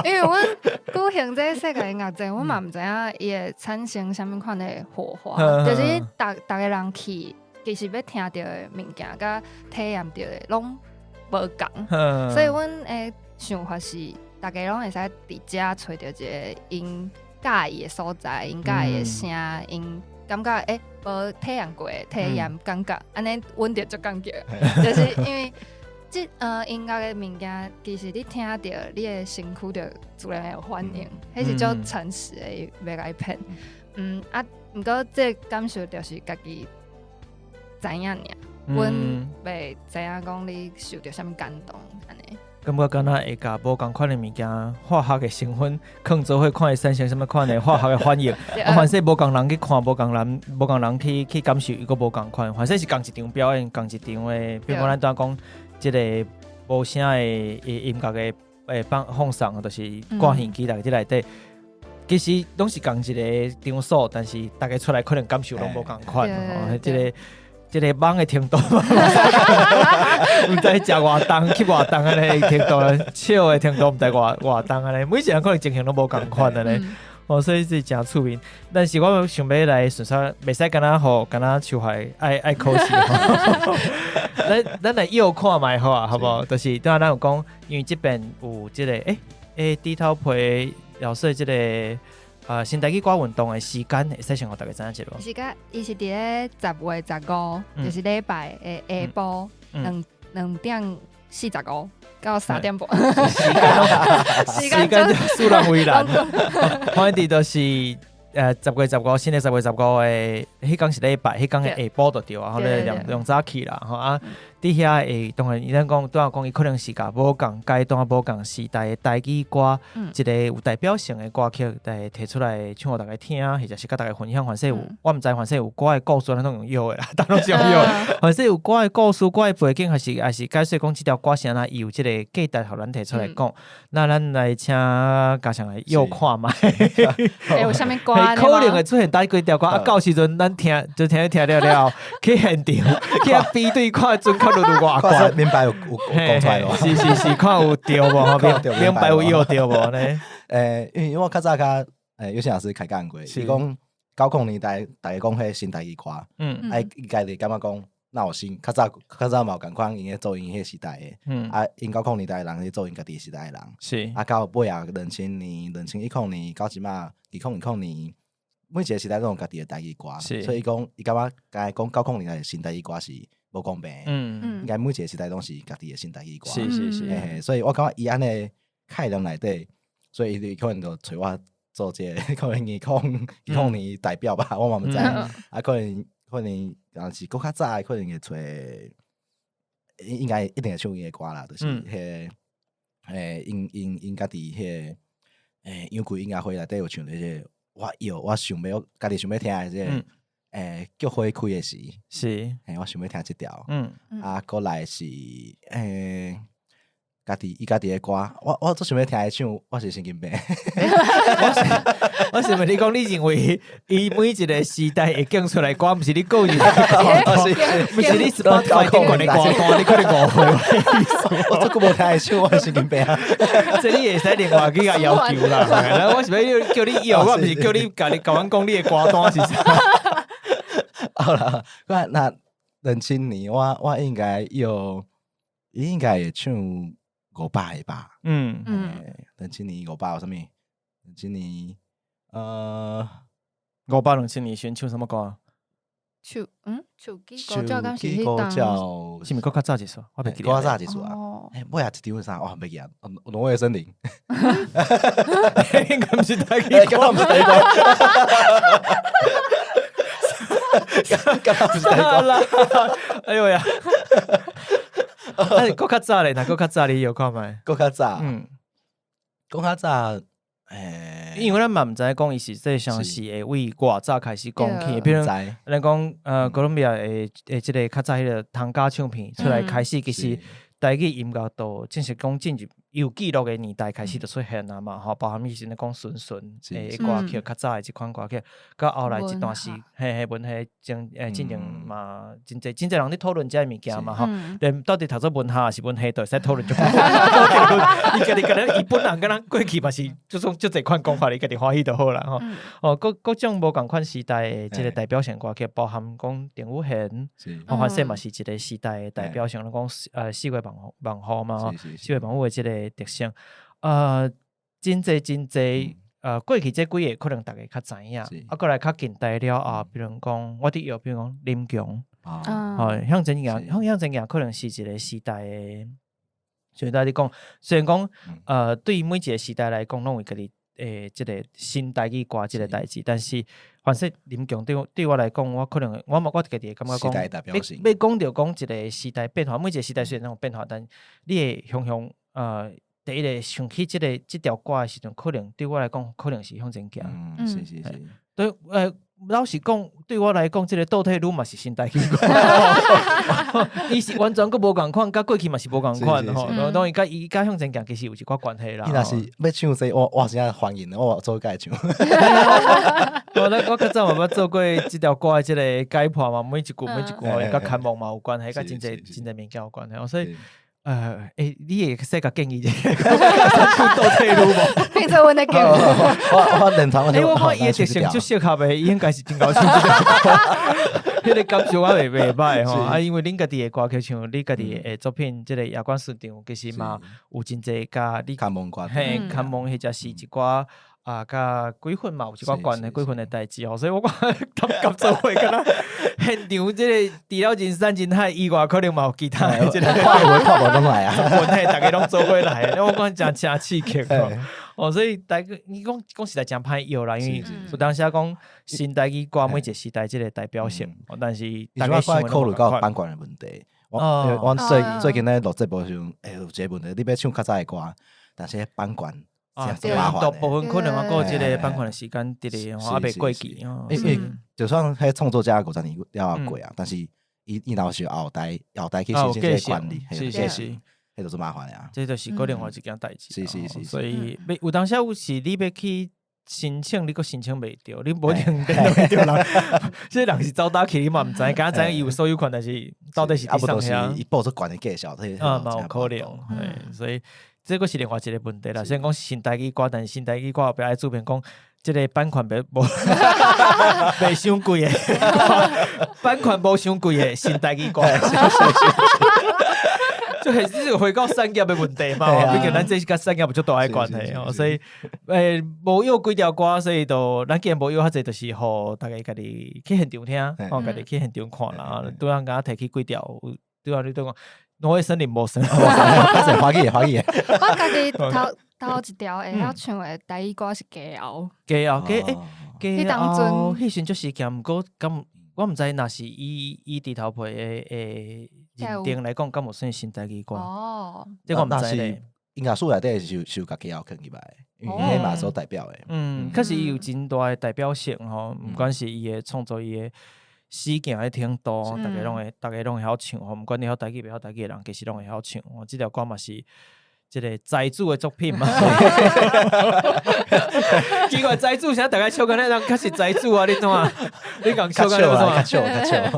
Speaker 2: 因為阮舉行這世界音樂節，阮嘛毋知影伊會產生啥物款的火花，就是逐逐个人去，其實欲聽著的物件，佮體驗著的攏無仝，所以阮的想法是，逐家攏會使佇遮揣著一个𪜶佮意的所在，𪜶佮意的聲，𪜶感覺無體驗過的體驗感覺，按呢阮就足感激，就是因為這音樂的物件，其實你聽著，你的身軀就自然會有反應，彼是足誠實的，袂共你騙。啊，毋過這個感受就是家己知影爾，阮袂知影講你受著啥物感動按呢。
Speaker 1: 感覺敢若會共無仝款的物件，化學的成分囥做伙，看會產生啥物款的化學的反應。啊，凡勢無仝人去看，無仝人，無仝人去感受，伊閣無仝款。凡勢是仝一場表演，仝一場的，比如講咱拄仔講這个無聲的音樂的放送，就是掛耳機內底內底，其實攏是仝一个場所，但是逐家出來可能感受攏無仝款。吼，這个網的程度，毋知食偌重，吸偌重按呢程度，笑的程度毋知偌重按呢，每一个人可能情形攏無仝款按呢，哦，所以是誠趣味。但是我想欲來順續，袂使干焦予干焦秋海愛可惜。咱來臆看覓好啊，好無？就是拄仔咱有講，因為這邊有這个豬頭皮老師這个。新台語歌運動的時間會使先予大家知影一下無？
Speaker 2: 時間伊是佇咧10月15，就是禮拜的下晡2點45到3點半。
Speaker 1: 時間使人為難，反正就是10月15，新的十月十五的，彼工是禮拜，彼工的下晡就對啊，吼，咧兩早起啦，吼啊，佇遐會當然，伊咱講拄仔講，伊可能是共無仝階段、無仝時代的台語歌，一个有代表性的歌曲來提出來唱予大家聽，或者是佮大家分享。凡勢有，我毋知凡勢有歌的故事，咱攏用臆的啦，逐攏是用臆。凡勢有歌的故事、歌的背景，還是解說講這條歌是按怎，伊有這个價值，予咱提出來講。那咱來請嘉祥來臆看覓。
Speaker 2: 會有啥物歌？
Speaker 1: 可能會出現佗幾條歌，啊，到時陣咱聽就聽聽了了後，去現場去遐比對看準確率有偌懸。
Speaker 3: 明白有講出來囉。
Speaker 1: 是是是，看有對無？明白有臆著無呢？
Speaker 3: 因為我較早佮尤信老師開講過，伊講90年代逐家講彼新台語歌，啊，伊家己感覺講哪有新，較早較早嘛有仝款𪜶咧做𪜶彼個時代的，啊，𪜶90年代的人咧做𪜶家己時代的人，啊，到尾仔2000年、2010年到這馬2020年，每一個時代攏有家己的台語歌，所以伊講伊感覺敢講90年代的新台語歌是無公平的，應該每一個時代攏是家己的新台語歌，嘿，所以我感覺伊按呢概念內底，所以伊可能就揣我做這個可能2020年代表吧，我嘛毋知，啊，可能若是閣較早的，可能會揣應該一定會唱伊的歌啦，就是彼个𪜶家己彼个楊貴音樂會內底有唱的這個，我臆我想欲家己想欲聽的這个菊花開的時，嘿，我想欲聽這條，啊，閣來是家己伊家己的歌，我足想欲聽伊唱，我是神經病。
Speaker 1: 我是問你講，你認為伊每一個時代會揀出來歌，毋是你個人，毋是你 Spotify 頂懸的歌單，你可能誤會
Speaker 3: 我足久無聽伊唱，我是神經病。
Speaker 1: 這你會使另外去共要求啦。我是欲叫你臆，我毋是叫你共你共阮講你的歌單是啥。
Speaker 3: 好啦，我那2000年我應該有，應該會唱500個吧。2000年五百有啥物？兩千年，
Speaker 1: 五百2000年選唱啥物歌？
Speaker 2: 手機歌照敢是
Speaker 3: 手機歌
Speaker 2: 彼當？
Speaker 3: 照
Speaker 1: 是毋是閣較早一首？我袂記
Speaker 3: 閣較
Speaker 1: 得。
Speaker 3: 早一首啊。欸，尾仔一張是啥？我袂記啊。挪威森林。
Speaker 1: 應該毋是台語
Speaker 3: 欸，敢若毋是台語歌。敢若毋是台語歌。
Speaker 1: 啦，哎呦呀！啊，閣較早咧，若閣較早你有看覓？
Speaker 3: 閣較早。閣較早，欸，
Speaker 1: 因為咱嘛毋知講伊實際上是會為偌早開始講起，比如
Speaker 3: 知
Speaker 1: 咱講哥倫比亞的這個較早彼個湯加唱片出來開始，其實台語音樂都正式講進入有記錄的年代開始就出現啊嘛，吼，包含以前咧講純純的歌曲，較早的這款歌曲，到後來一段時，嘿嘿，文學進前嘛，真濟真濟人咧討論這个物件嘛，吼，連到底讀做文學還是文系，都會使討論足久。伊家己敢若伊本人敢若過去嘛是，這種足濟款講法，伊家己歡喜就好啦，吼。哦，各各種無仝款時代的這個代表性歌曲，包含講鄭雨賢，吼，反正嘛是一個時代的代表性，咱講四月網雨嘛，吼，四月網雨的這個特色，真濟真濟，過去這幾个可能大家較知影，啊，閣來較近代了後，比如講我佇搖，比如講林強，吼，向前行，向前行可能是一個時代的，像頭你講，雖然講，對每一個時代來講，攏有家己這個新台語歌這個代誌，但是反正林強對我來講，我可能我嘛我家己會感覺講，欲講著講一個時代變化，每一個時代雖然攏有變化，但你會雄雄第一個想起這個這條歌的時陣，可能對我來講，可能是向前行。
Speaker 3: 嗯，是是是。
Speaker 1: 對，老實講，對我來講，這個倒退嚕嘛是新台語歌，伊是完全閣無仝款，佮過去嘛是無仝款吼。當然，佮伊佮向前行其實有一寡關係啦。
Speaker 3: 伊若是欲唱這個，我真正歡迎，我做共伊唱。
Speaker 1: 我較早嘛捌做過這條歌的這個解破嘛，每一句每一句佮牽夢嘛有關係，佮真濟真濟物件有關係，所以。欸，你會使共建議者，唱倒退嚕無？
Speaker 2: 變做阮咧叫。
Speaker 3: 我連團
Speaker 1: 欸，我看伊的特性足適合的，伊應該是真𠢕唱這條歌。彼個感受我袂袂歹吼，啊，因為恁家己的歌曲，像你家己的作品，這個夜觀市場其實嘛有真濟佮你，嘿，牽夢或者是一寡啊，佮鬼魂嘛有一寡關係，鬼魂的代誌吼，所以我感覺做伙敢若現場這個除了人山人海以外，可能嘛有其他的這個
Speaker 3: 看無看無攏來啊，
Speaker 1: 嘿，逐家攏做伙來，我感覺誠刺激吼。哦，所以大家你講講實在誠歹搖啦，因為有當時講新台語歌每一個時代這個代表性，但是大家
Speaker 3: 想考慮到版權的問題。我最近咧錄節目時陣，欸，有一個問題，你欲唱較早的歌，但是版權。
Speaker 1: 啊，對，大部分可能啊，閣這個版權的時間佇咧，還袂過去。
Speaker 3: 因為就算彼創作者50年了後過啊，但是伊伊若是後代去申請這個權利，
Speaker 1: 是是是，
Speaker 3: 彼就足麻煩的啊。
Speaker 1: 這就是閣另外一件代誌。
Speaker 3: 是是是，
Speaker 1: 所以有當時有是你欲去申請，你閣申請袂著，你無一定聯絡會著人。這人是走佗去，你嘛毋知，敢若知影伊有所有權，但是到底是佇啥遐？
Speaker 3: 伊報足懸的價數，
Speaker 1: 啊，嘛有可能，所以。這閣是另外一個問題啦。雖然講新台語歌，但是新台語歌後壁愛注明講，這個版權袂無袂傷貴的，版權無傷貴的新台語歌。就係這個回到產業的問題嘛，畢竟咱這是佮產業有足大的關係哦，所以無約幾條歌，所以就咱既然無約較濟，就是予大家家己去現場聽，哦，家己去現場看啦。拄仔敢提起幾條，拄仔你拄講。挪威森林無算，
Speaker 3: 歡喜歡喜。
Speaker 2: 我家己頭頭一條會曉唱的台語歌是家後。
Speaker 1: 家後家欸，家後彼時陣足時件，毋過敢我毋知若是以豬頭皮的認定來講，敢有算新台語歌？
Speaker 2: 哦，
Speaker 1: 這我毋知咧。
Speaker 3: 音樂書內底是是有共家後囥入來，因為彼嘛所代表的。
Speaker 1: 嗯，確實伊有真大的代表性吼，毋管是伊的創作，伊的死行的程度，逐家攏會曉唱吼，毋管你曉台語袂曉台語的人，其實攏會曉唱。哦，這條歌嘛是這個才子的作品嘛。奇怪，才子啥逐家笑甲咱人較是才子啊？你怎啊？你共笑甲你
Speaker 3: 較笑較笑，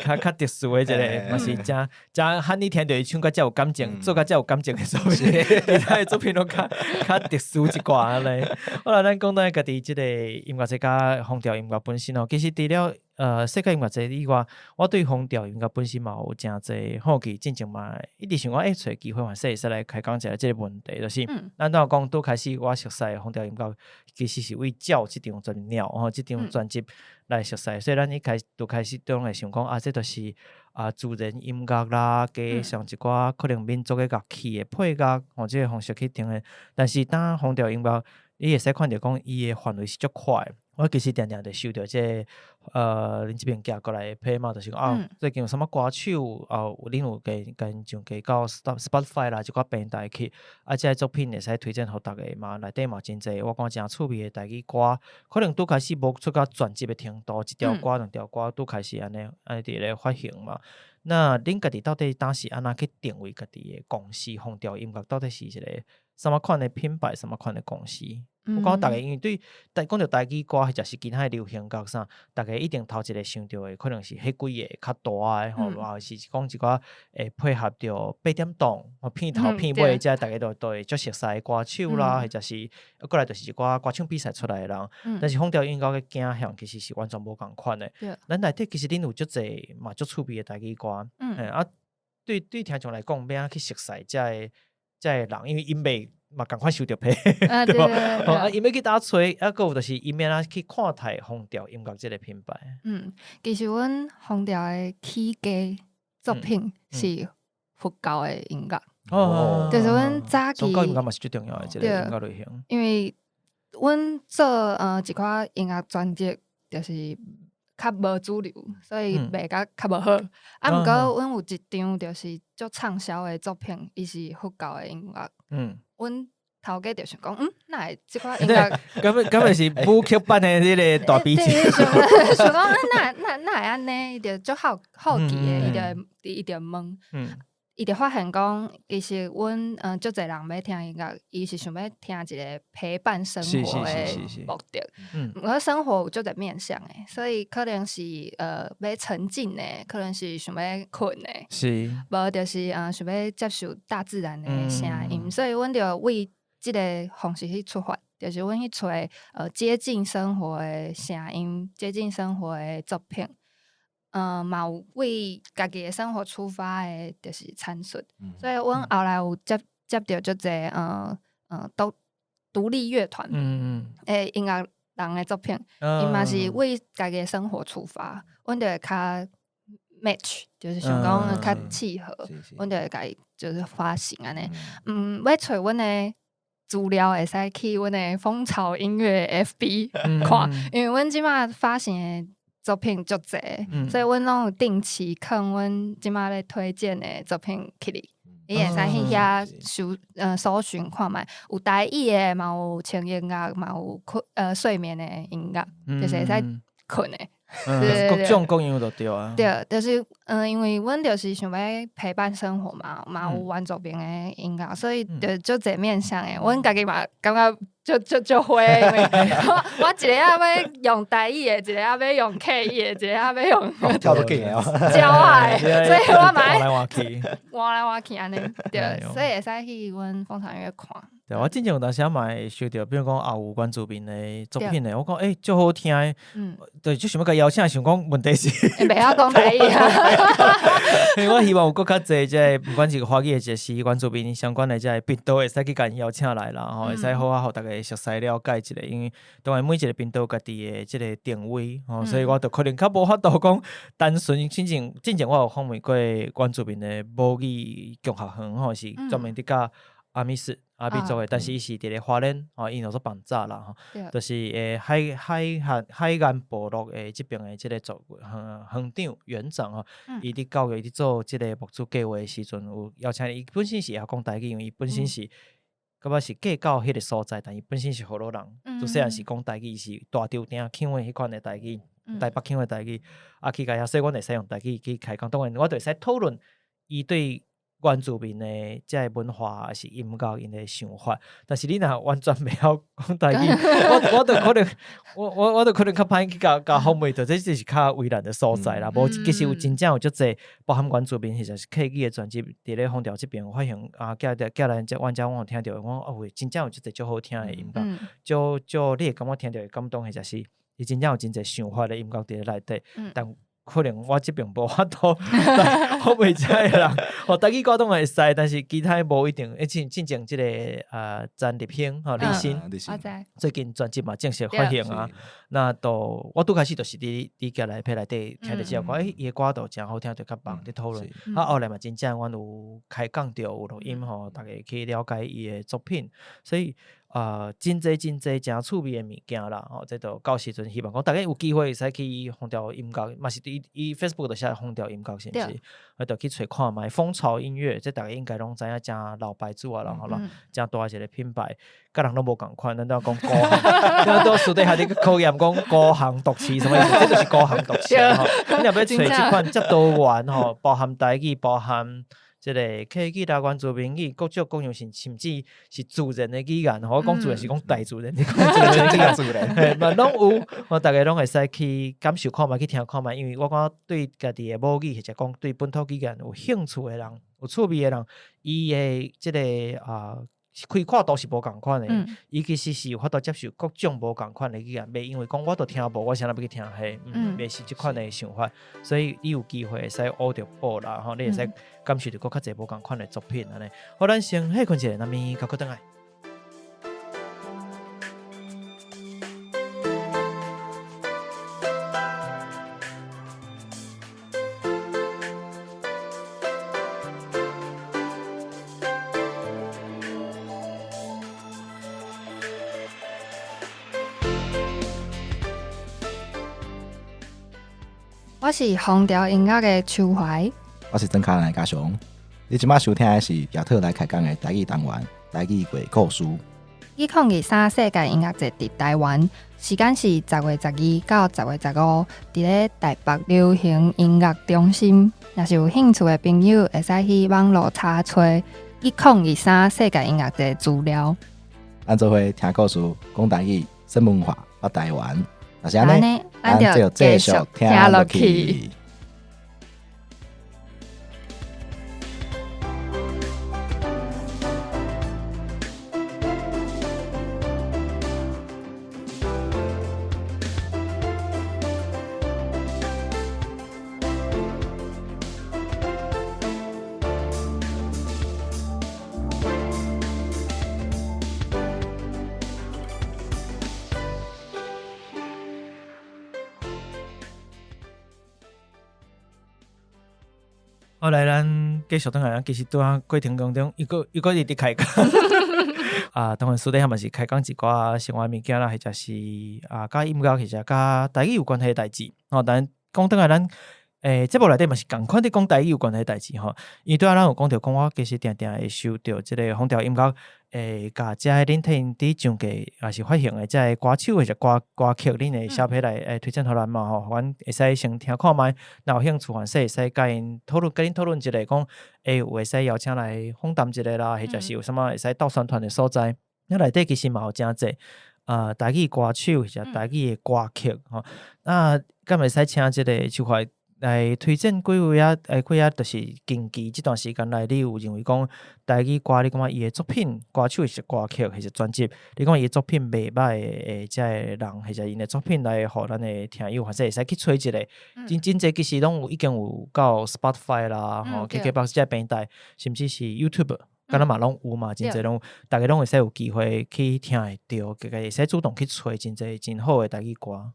Speaker 1: 較較特殊的一個，嘛是誠誠罕你聽著伊唱甲遮有感情，做甲遮有感情的作品，其他的作品攏較較特殊一寡按呢。好啦，咱講轉家己這個音樂這佮風調音樂本身哦，其實除了世界音樂節以外，我對風調音樂本身嘛有誠濟好奇，進前嘛一直想講，欸，揣機會嘛，會使來開講一下這個問題，就是咱拄仔講拄開始我熟悉風調音樂，其實是為照這張專輯吼，這張專輯來熟悉，所以咱一開始就開始都攏會想講，啊，這就是啊自然音樂啦，加上一寡可能民族的樂器的配樂，吼，這個方式去聽的。但是當風調音樂，你會使看著講，伊的範圍是足闊的。我其實定定就收著這個，恁這邊寄過來的批嘛，就是講啊，最近有啥物歌手啊，恁有共𪜶上架到 Spotify 啦，一寡平台去，啊，這個作品會使推薦予逐家嘛，內底嘛真濟，我看誠趣味的台語歌，可能拄開始無出到全集的程度，一條歌、兩條歌拄開始按呢，按呢佇咧發行嘛。那恁家己到底當時按怎去定位家己的公司？風調音樂到底是一個啥物款的品牌，啥物款的公司？我感覺逐家因為對，講著台語歌或者是其他的流行樂啥，逐家一定頭一個想著的可能是彼幾個較大的吼，或是講一寡會配合著八點檔，片頭片尾這逐家都會足熟悉的歌手啦，或者是過來就是一寡歌唱比賽出來的人。但是風調音樂的走向其實是完全無仝款的。咱內底其實恁有足濟嘛足趣味的台語歌，啊，對對聽眾來講，欲按怎去熟悉這個人，因為𪜶袂嘛仝款收著批，對無？啊，𪜶欲去佗揣，啊，閣有就是𪜶欲按怎去看待風調音樂這個品牌。
Speaker 2: 嗯，其實阮風調的起家作品是佛教的音樂，就是阮早期
Speaker 1: 宗教音樂嘛是最重要的一個音樂類型。
Speaker 2: 因為阮做一寡音樂專輯，就是較無主流，所以賣甲較無好。啊，毋過阮有一張就是足暢銷的作品，伊是佛教的音樂。阮頭家就想講，哪會這款音樂？
Speaker 1: 敢會是舞曲版的彼個大悲咒？
Speaker 2: 想講，哪會按呢？伊就足好奇的，伊就問，伊就發現講，其實阮足濟人欲聽音樂，伊是想欲聽一個陪伴生活的目的。毋過生活有足濟面向的，所以可能是欲沉浸的，可能是想欲睏的，無就是想欲接受大自然的聲音，所以阮就為這個方式去出發，就是阮去揣接近生活的聲音，接近生活的作品，嘛有為家己的生活出發的，就是產出。所以阮後來有接著足濟獨立樂團的音樂人的作品，伊嘛是為家己的生活出發，阮就會較 match，就是想講較契合，阮就會共伊就是發行按呢。欲揣阮的資料會使去阮的風潮音樂 FB 看，因為阮這馬發行的作品足濟，所以阮攏有定期囥阮這馬咧推薦的作品起來，你會使去遐搜尋看覓，有台語的，嘛有輕音樂，嘛有睡眠的音樂，就是會使睏的。
Speaker 1: 各種各樣都對啊。
Speaker 2: 對，就是因為阮就是想欲陪伴生活嘛，嘛有原住民的音樂，所以就足濟面向的。阮家己嘛感覺足花，因為我一个仔欲用台語的，一個仔欲用客語的，一個仔欲用
Speaker 3: 跳得緊哦，
Speaker 2: 鳥仔的，所以我嘛
Speaker 1: 換來換去，
Speaker 2: 換來換去按呢，對，所以會使去阮風潮音樂看。
Speaker 1: 對，我之前有當時嘛會收著，比如講也有原住民的作品的，我講欸，足好聽的，對，就想欲共邀請，想講問題是
Speaker 2: 袂曉講台語啊。
Speaker 1: 我希望有閣較濟這個，毋管是華語的，抑是原住民相關的這個頻道，會使去共𪜶邀請來啦，吼，會使好好予逐家熟悉了解一下，因為當然每一個頻道有家己的這個定位，吼，所以我就可能較無法度講單純。之前我有訪問過原住民的母語共學園，吼，是專門佇教阿美斯阿美族的，但是伊是佇咧花蓮，吼，𪜶叫做放早啦，吼，就是海岸部落的這邊的這個族園長園長吼，伊佇教育，伊佇做這個牧師計劃的時陣，有邀請伊本身是會曉講台語，因為伊本身是感覺是嫁到彼個所在，但伊本身是河洛人，就細漢時講台語是大稻埕腔的彼款的台語，台北腔的台語，啊去共遐，所以阮會使用台語去開講，當然我就會使討論伊對原住民的這個文化抑是音樂𪜶的想法，但是你若完全袂曉講台語，我就可能我就可能較歹去共訪問著，這就是較為難的所在啦。無其實有真正有足濟包含原住民或者是客語的專輯，佇咧風調這邊發現啊，寄來遮阮遮阮有聽著，我講哦，真正有足濟足好聽的音樂，足足你會感覺聽著會感動，或者是。伊真正有真濟想法的音樂佇咧內底，但可能我這邊無法度來訪問這个人，吼，台語歌當然會使，但是其他無一定。欸，進前這個詹立興吼，立新，最近專輯嘛正式發行啊。那都我拄開始就是佇寄來批內底聽著這首歌，欸，伊的歌都誠好聽，就較別佇討論。啊，後來嘛真正阮有開講著有錄音吼，逐家去了解伊的作品，所以。真濟真濟誠趣味的物件啦，吼，這就到時陣希望講，逐家有機會會使去風潮音樂，嘛是佇伊 Facebook 就寫風潮音樂，是毋是？啊，就去揣看覓風潮音樂，這逐家應該攏知影，誠老牌子啊，然後啦，誠大一个品牌，佮人攏無仝款，咱都講高雄，咱都私底下咧考驗講高雄獨市啥物意思？這就是高雄獨市吼。你若欲揣這款遮多元吼，包含台語，包含。這個客語啦、原住民語，各種各樣，甚至是自然的語言吼。我講自然是講大自然，自然，嘿，嘛攏有，我逐家攏會使去感受看覓，去聽看覓。因為我感覺對家己的母語或者講對本土語言有興趣的人，有趣味的人，伊的這個啊。開闊度是無仝款的，伊其實是有法度接受各種無仝款的語言，袂因為講我都聽無，我啥物欲去聽彼，袂是這款的想法，所以你有機會會使學著寶啦，吼，你會使感受著閣較濟無仝款的作品按呢。好，咱先歇睏一下，咱咪閣轉來。
Speaker 2: 我是風潮音樂的秋懷，
Speaker 3: 我是曾卡蘭的嘉雄。你這馬收聽的是亞特來開講的台語單元，台語鬼故事。
Speaker 2: 2023世界音樂節佇台灣，時間是10月12到10月15，佇咧台北流行音樂中心。若是有興趣的朋友，會使去網路查揣2023世界音樂節資料。
Speaker 3: 咱做伙聽故事，講台語，說文化，發台灣。若是按呢，咱就繼續聽落去。
Speaker 1: 好，來，咱繼續轉來。其實拄仔過程當中，伊閣伊閣佇開講。啊，當然私底下嘛是開講一寡生活物件啦，或者是啊，佮音樂或者佮台語有關係的代誌。吼，但講轉來，咱節目內底嘛是仝款佇講台語有關係的代誌吼。因為拄仔咱有講著講，我其實定定會收著這个風潮音樂。會共遮个恁替𪜶佇上架，抑是發行的遮个歌手或者歌歌曲，恁會寫批來會推薦予咱嘛吼，阮會使先聽看覓，若有興趣，凡勢會使共𪜶討論，共恁討論一下，講會有會使邀請來訪談一下啦，或者是有啥物會使鬥宣傳的所在。那內底其實嘛有誠濟啊，台語歌手或者台語的歌曲吼，啊，敢會使請這个秋懷來推薦幾位啊？幾啊，就是近期這段時間內，你有認為講台語歌，你感覺伊的作品、歌手是歌曲，還是專輯？你感覺伊的作品袂䆀的，這个人，或者𪜶的作品來予咱的聽友，或者會使去揣一下。真真濟其實攏有已經有到 Spotify 啦，吼，KKBOX 這个平台，甚至是 YouTube，敢若嘛攏有嘛，真濟攏，逐家攏會使有機會去聽會著，家己會使主動去揣真濟真好的台語歌。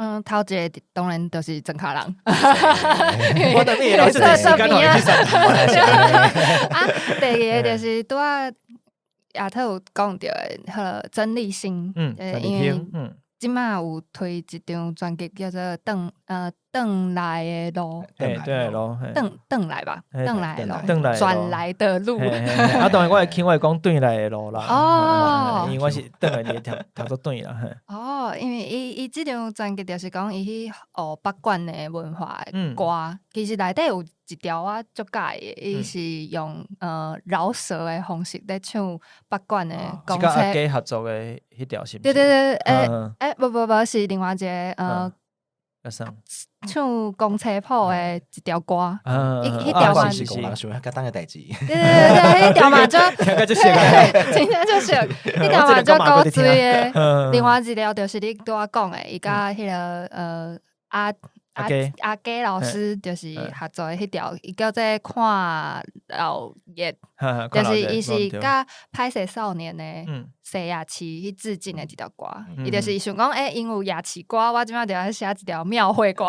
Speaker 2: 嗯，頭一个當然就是莊跤人。
Speaker 1: 我等你老師時間
Speaker 2: 啊，第二个就是拄仔亞特有講著的，彼个曾立馨，因為這馬有推一張專輯叫做《轉轉來的路》，
Speaker 1: 轉來的路，
Speaker 2: 轉轉來吧，轉來的路，轉來的路。
Speaker 1: 啊，當然我會聽我會講轉來的路啦。
Speaker 2: 哦，
Speaker 1: 因為我是轉來的，讀讀做轉啦。
Speaker 2: 哦，因為伊伊這張專輯就是講伊去學北管的文化的歌，其實內底有一條我足佮意的，伊是用饒舌的方式咧唱北管的公車。
Speaker 1: 是佮阿基合作的彼條是毋是？
Speaker 2: 對對對，欸，無無無，是另外一个。唱公車譜的一條歌，伊彼條嘛
Speaker 3: 是戇人想較簡單的代誌。
Speaker 2: 對對對，彼條嘛足，
Speaker 1: 聽甲足熟的，
Speaker 2: 真正足熟，彼條嘛足古錐的。另外一條就是你拄仔講的，伊佮彼個阿阿基老師就是合作的彼條，伊叫做看老熱，就是伊是佮拍謝少年的西亞市去致敬的一條歌。伊就是想講，欸，𪜶有夜市歌，我這擺就愛寫一條廟會歌，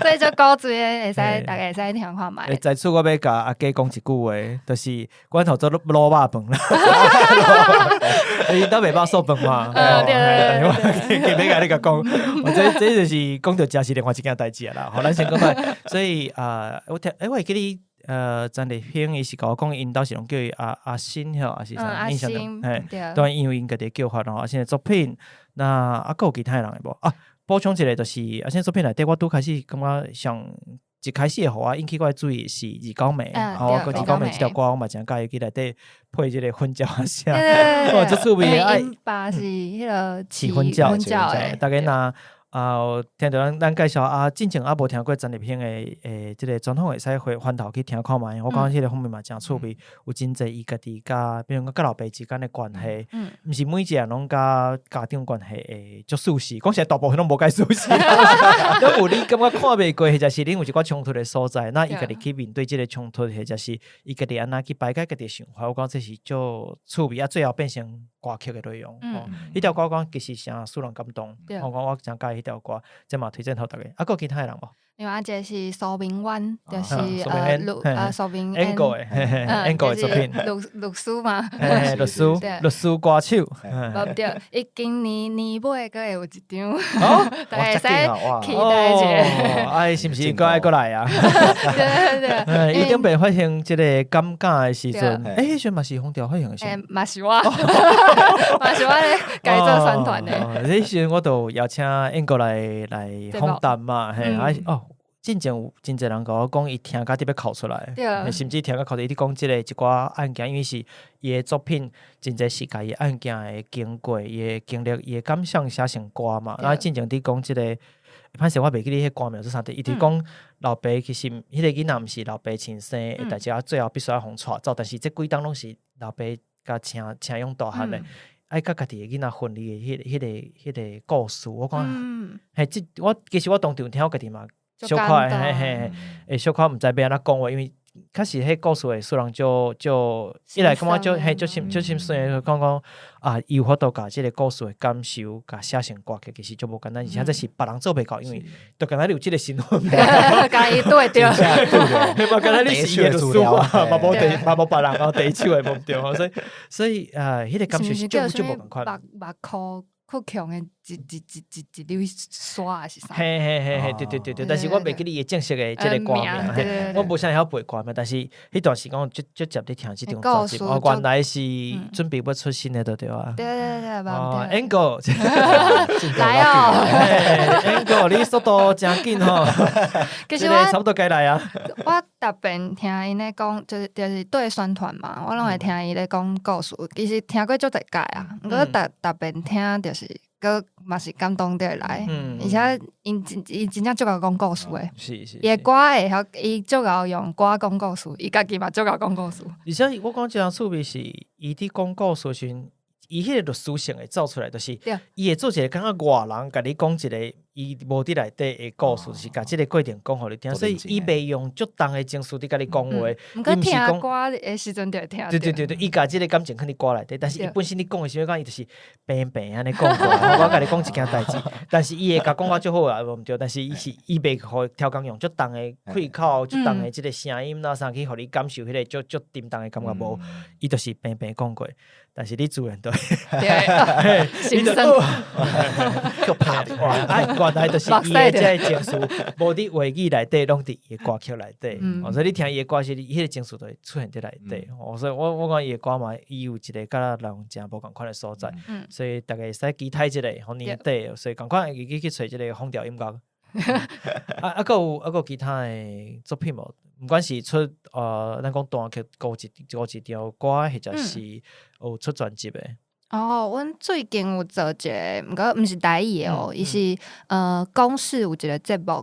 Speaker 2: 所以足古錐的，會使大家會使聽看覓。
Speaker 1: 在此我欲共阿基講一句話，就是阮頭做滷肉飯啦，𪜶兜袂肉素飯嘛。
Speaker 2: 對對對，
Speaker 1: 欲共你共講，這這就是講著食是另外一件代誌啦。好，咱先講來，所以啊，我聽，欸，我會記得，曾麗興伊是共我講，𪜶兜是攏叫伊阿阿新吼，還是啥？印象中，嘿，當然因為𪜶家己叫法吼，阿新的作品，那啊，閣有其他的人的無？啊，補充一個就是阿新作品內底，我拄開始感覺上一開始會予我引起我的注意是二九暝，吼，閣二九暝這條歌我嘛誠佮意，去內底配這個粉鳥仔聲，哦，足趣味的。
Speaker 2: 𪜶爸是彼個
Speaker 1: 飼粉鳥，大家若啊，聽著咱咱介紹啊，進前猶無聽過曾立興的這個專訪，會使回翻頭去聽看覓。我感覺彼個方面嘛誠趣味，有真濟伊家己佮，比如講佮老爸之間的關係，毋是每一個人攏佮家長關係會足舒適，講實在大部分攏無介舒適。攏有你感覺看袂過，或者是恁有一寡衝突的所在，那伊家己去面對這個衝突，或者是伊家己按怎去排解家己的想法，我感覺這是足趣味啊，最後變成歌曲的內容。彼條歌我講其實誠使人感動，我講我誠佮意彼條歌，這嘛推薦予大家。啊，閣有其他的人無？
Speaker 2: 另外一個是蘇明遠，就是律蘇明
Speaker 1: 英國的，英國的作品，
Speaker 2: 律律師嘛，
Speaker 1: 律師，律師歌手。
Speaker 2: 無對，伊今年年尾閣會有一張，大家會使期待一下。
Speaker 1: 啊，是毋是閣愛閣來啊？
Speaker 2: 對對對。
Speaker 1: 伊頂擺發行這個感覺的時陣，欸，彼時陣嘛是風調發行的時。
Speaker 2: 欸，嘛是我，嘛是我咧共伊做宣傳的。
Speaker 1: 彼時陣我就邀請英國來來訪談嘛，嘿，啊哦。進前有真濟人共我講，伊聽甲得欲哭出來，甚至聽甲哭出來。伊佇講這個一寡案件，因為是伊的作品，真濟是共伊案件的經過，伊的經歷，伊的感想寫成歌嘛。啊，進前佇講這個，歹勢我袂記得彼歌名做啥，伊佇講老爸其實彼個囡仔毋是老爸親生的代誌，啊，最後必須愛予𤆬走。但是這幾冬攏是老爸共請請養大漢的，愛佮家己的囡仔分離的彼個、彼個、彼個故事。我講，嘿，這我其實我當場聽我家己嘛。小可嘿嘿，會小可毋知欲按怎講話，因為確實彼故事會使人足足一來感覺足嘿足心足心酸的，講講啊，伊有法度共這個故事的感受，共寫成歌曲，其實足無簡單，而且這是別人做袂到，因為就敢若你有這個身份，
Speaker 2: 共伊對著，
Speaker 1: 嘛敢若你是伊的律師嘛，嘛無第嘛無別人哦，第一手的無對，所以所以啊，彼個感受是足足無仝款。
Speaker 2: 目目箍哭強的一一一一一溜沙還是啥？
Speaker 1: 嘿嘿嘿嘿，對對對對，但是我袂記得伊正式的這個歌名，我無啥會曉背歌名，但是彼段時間我足足接咧聽這張專輯，哦，原來是準備欲出新的，對啊。
Speaker 2: 對對對，
Speaker 1: 哦，Angle，
Speaker 2: 來哦
Speaker 1: ，Angle，你速度誠緊吼，
Speaker 2: 其實我
Speaker 1: 差不多該來啊。
Speaker 2: 我逐遍聽𪜶咧講，就是就是對宣傳嘛，我攏會聽伊咧講故事，其實聽過足濟擺啊，毋過逐逐遍聽就是。閣嘛是感動著會來，而且𪜶真伊真正足𠢕講故事的，
Speaker 1: 是是，
Speaker 2: 伊的歌會曉，伊足𠢕用歌講故事，伊家己嘛足𠢕講故事。
Speaker 1: 而且我講這樣趣味是，伊佇講故事時陣，伊彼個律師性會走出來，就是伊會做一個感覺外人共你講一個伊無佇內底的故事，是共這個過程講予你聽，所以伊袂用足重的情緒佇共你講話。
Speaker 2: 毋過聽歌的時陣就會聽。
Speaker 1: 對對對對，伊共這個感情囥佇歌內底，但是伊本身你講的時陣，講伊就是平平按呢講過，我共你講一件代誌，但是伊會共講甲足好啊，無毋對，但是伊是伊袂予刁工用足重的氣口，足重的這個聲音啦啥去予你感受彼個足足沉重的感覺無，伊就是平平講過。但是你自然對，
Speaker 2: 心酸，
Speaker 1: 閣拍著哇！啊，原來就是伊的這個情緒，無佇話語內底，攏佇伊的歌曲內底。所以你聽伊的歌時，彼個情緒就會出現佇內底。哦，所以我我感覺伊的歌嘛，伊有一個佮人誠無仝款的所在，所以大家會使期待一下，予年底，所以仝款會記去揣這個風調音樂。啊啊，閣有啊閣有其他的作品無？毋管是出咱講單曲，孤一孤一張歌，或者是有出專輯的。
Speaker 2: 哦，阮最近有做一个，毋過毋是台語的哦，伊是公視有一個節目，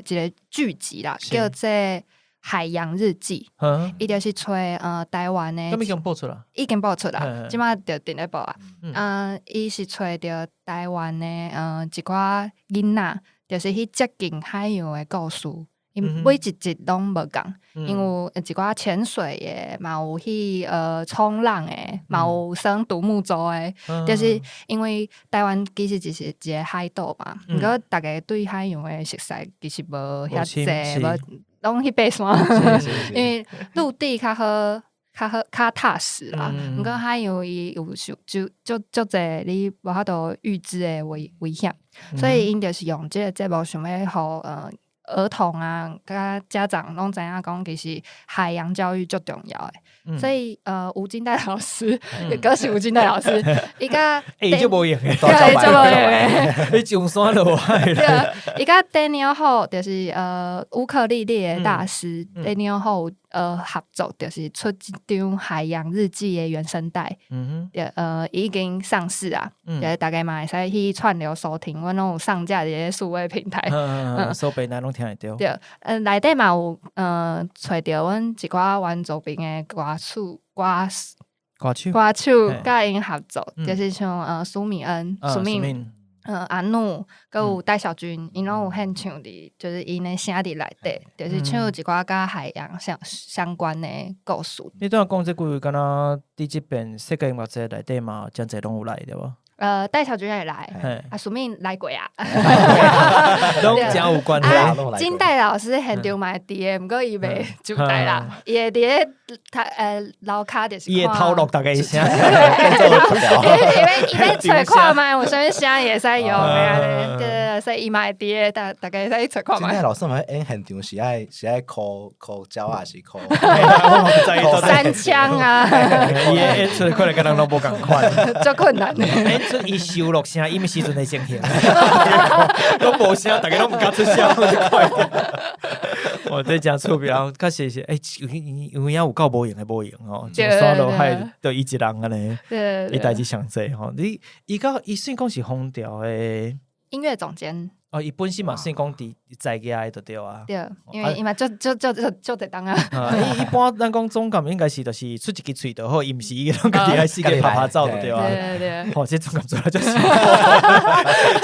Speaker 2: 一個劇集啦，叫做《海洋日記》。伊就是揣台灣的。
Speaker 1: 敢已經播出啦？
Speaker 2: 已經播出啦，這馬就佇咧播啊。伊是揣著台灣的一寡囡仔，就是去接近海洋的故事。伊每一集攏無仝，𪜶有一寡潛水的，嘛有去衝浪的，嘛有耍獨木舟的，就是因為台灣其實就是一個海島嘛，毋過逐家對海洋的熟悉其實無遐濟，無攏去爬山，因為陸地較好。較好較踏實啦，毋過海洋伊有就就足足濟你無法度預知的危險，所以𪜶就是用這個節目想欲予兒童啊，佮家長攏知影講，其實海洋教育足重要的。所以吳金黛老師，閣是吳金黛老師，伊佮
Speaker 1: 欸，足無閒的，
Speaker 2: 對，足無閒的，
Speaker 1: 你上山落海。
Speaker 2: 對，伊佮 Daniel Ho 就是烏克麗麗的大師 Daniel Ho 合作，就是出這張《海洋日記》的原聲帶。對，已經上市啊，就是大家嘛會使去串流收聽，阮攏有上架佇咧數位平台。
Speaker 1: 所有平台攏聽會著。
Speaker 2: 對，內底嘛有揣著阮一寡原住民的歌手、歌
Speaker 1: 歌手、
Speaker 2: 歌手佮𪜶合作，就是像蘇米恩、蘇米，阿努，閣有戴小軍，𪜶攏有獻唱佇，就是𪜶的聲佇內底，就是唱一寡佮海洋相關的故事。
Speaker 1: 你拄仔講這句，敢若佇這邊世界音樂節內底嘛，誠濟攏有來對無？
Speaker 2: 戴小軍也來，啊，蘇敏來過啊，
Speaker 1: 攏誠有關係。
Speaker 2: 金黛老師現場嘛會佇的，毋過伊袂上台啦，伊會佇咧台樓跤就是。
Speaker 1: 伊會透露逐家聲。
Speaker 2: 伊欲揣看覓有啥物聲會使用的，對對對，所以伊嘛會佇咧，逐家會使去揣看覓。
Speaker 3: 金黛老師嘛演現場是愛是愛箍箍鳥還是箍？
Speaker 2: 三槍啊！
Speaker 1: 伊演出可能佮人攏無仝款，
Speaker 2: 足困難。
Speaker 1: 演出伊收錄聲音時陣的情形，攏無聲，逐家攏毋敢出聲。哦，這誠趣味啊！確實是，欸，有影有夠無閒的無閒吼，上山落海就伊一人按呢，伊代誌上濟吼。你伊佮伊算講是風調的
Speaker 2: 音樂總監。
Speaker 1: 哦，伊本身嘛算講佇在家的就對啊。
Speaker 2: 對，因為伊嘛足足足足足濟當啊。
Speaker 1: 伊一般咱講總監應該是就是出一支喙就好，伊毋是伊攏家己愛四界拍拍走就對啊。
Speaker 2: 對對對。
Speaker 1: 吼，這總監做來足辛苦，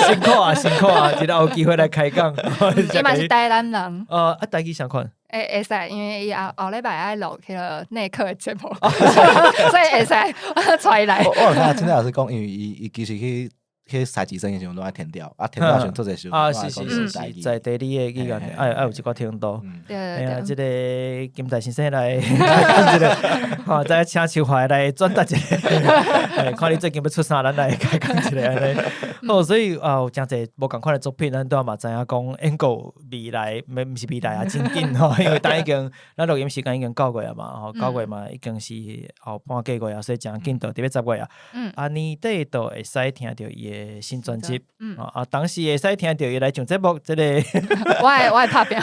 Speaker 1: 辛苦啊辛苦啊！一下有機會來開講。
Speaker 2: 伊嘛是台南人。
Speaker 1: 啊，台語啥款？
Speaker 2: 會會使，因為伊後後禮拜愛錄彼個內課的節目，所以會使我揣伊來。
Speaker 3: 我有聽金黛老師講，因為伊伊其實去。去實習生的時陣攏愛填調，啊填調時陣做濟時
Speaker 1: 啊是是是是，在地理的語言愛愛有一寡程度。
Speaker 2: 對對對。
Speaker 1: 這個金黛先生來講一下，吼，再請秋華來轉達一下，看你最近欲出啥，咱來開講一下按呢。好，所以啊有誠濟無仝款的作品，咱拄仔嘛知影講，演過未來，毋是未來啊，真緊吼，因為等已經咱錄音時間已經九月啊嘛，吼，九月嘛已經是後半個月啊，所以誠緊就佇欲10月啊。啊，年底就會使聽著伊的新專輯，啊，當時會使聽著伊來上節目，這個
Speaker 2: 我會拍拚，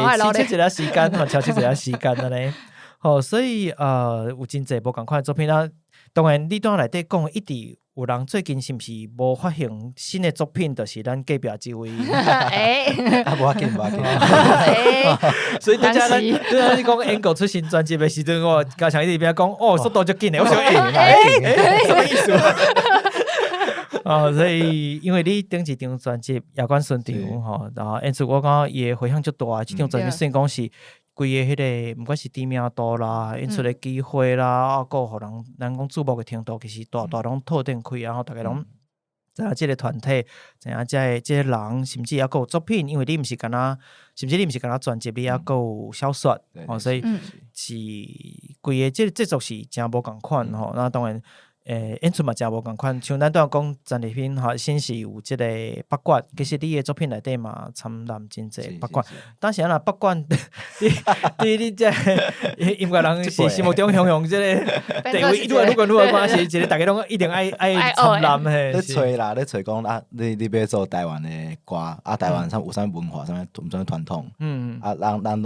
Speaker 1: 來抽出一下時間，吼，抽出一下時間按呢。好，所以有真濟無仝款的作品啊。當然，你拄仔內底講一直有人最近是毋是無發行新的作品？就是咱隔壁這位。
Speaker 2: 欸，
Speaker 3: 啊，無要緊，無要緊。
Speaker 2: 欸，
Speaker 1: 所以拄才咱拄才你講英國出新專輯的時陣，我加強一直邊講，哦，速度足緊的，我想欸欸，什麼意思？哦，所以因為你頂一張專輯《夜管巡場》吼，然後演出我感覺伊的迴響足大，這張專輯算講是規个彼個，毋管是知名度啦、演出的機會啦，啊，閣有予人咱講注目的程度，其實大大攏透頂開，然後逐家攏知影這個團體，知影這个這個人，甚至猶閣有作品，因為你毋是干焦，甚至你毋是干焦專輯，你猶閣有小說，哦，所以是規个這個製作是誠無仝款吼，那當然。欸，演出嘛誠無仝款，像咱拄仔講陳麗萍吼，先是有這個北管，其實你的作品內底嘛摻雜真濟北管。當時啊，北管，你你你這個音樂人是心目中形容這個地位，愈來愈懸愈來懸，是一個逐家攏一定愛愛參雜嘿。
Speaker 3: 咧揣啦，咧揣講啊，你你欲做台灣的歌啊，台灣啥有啥物文化，啥物啥物傳統，啊，咱咱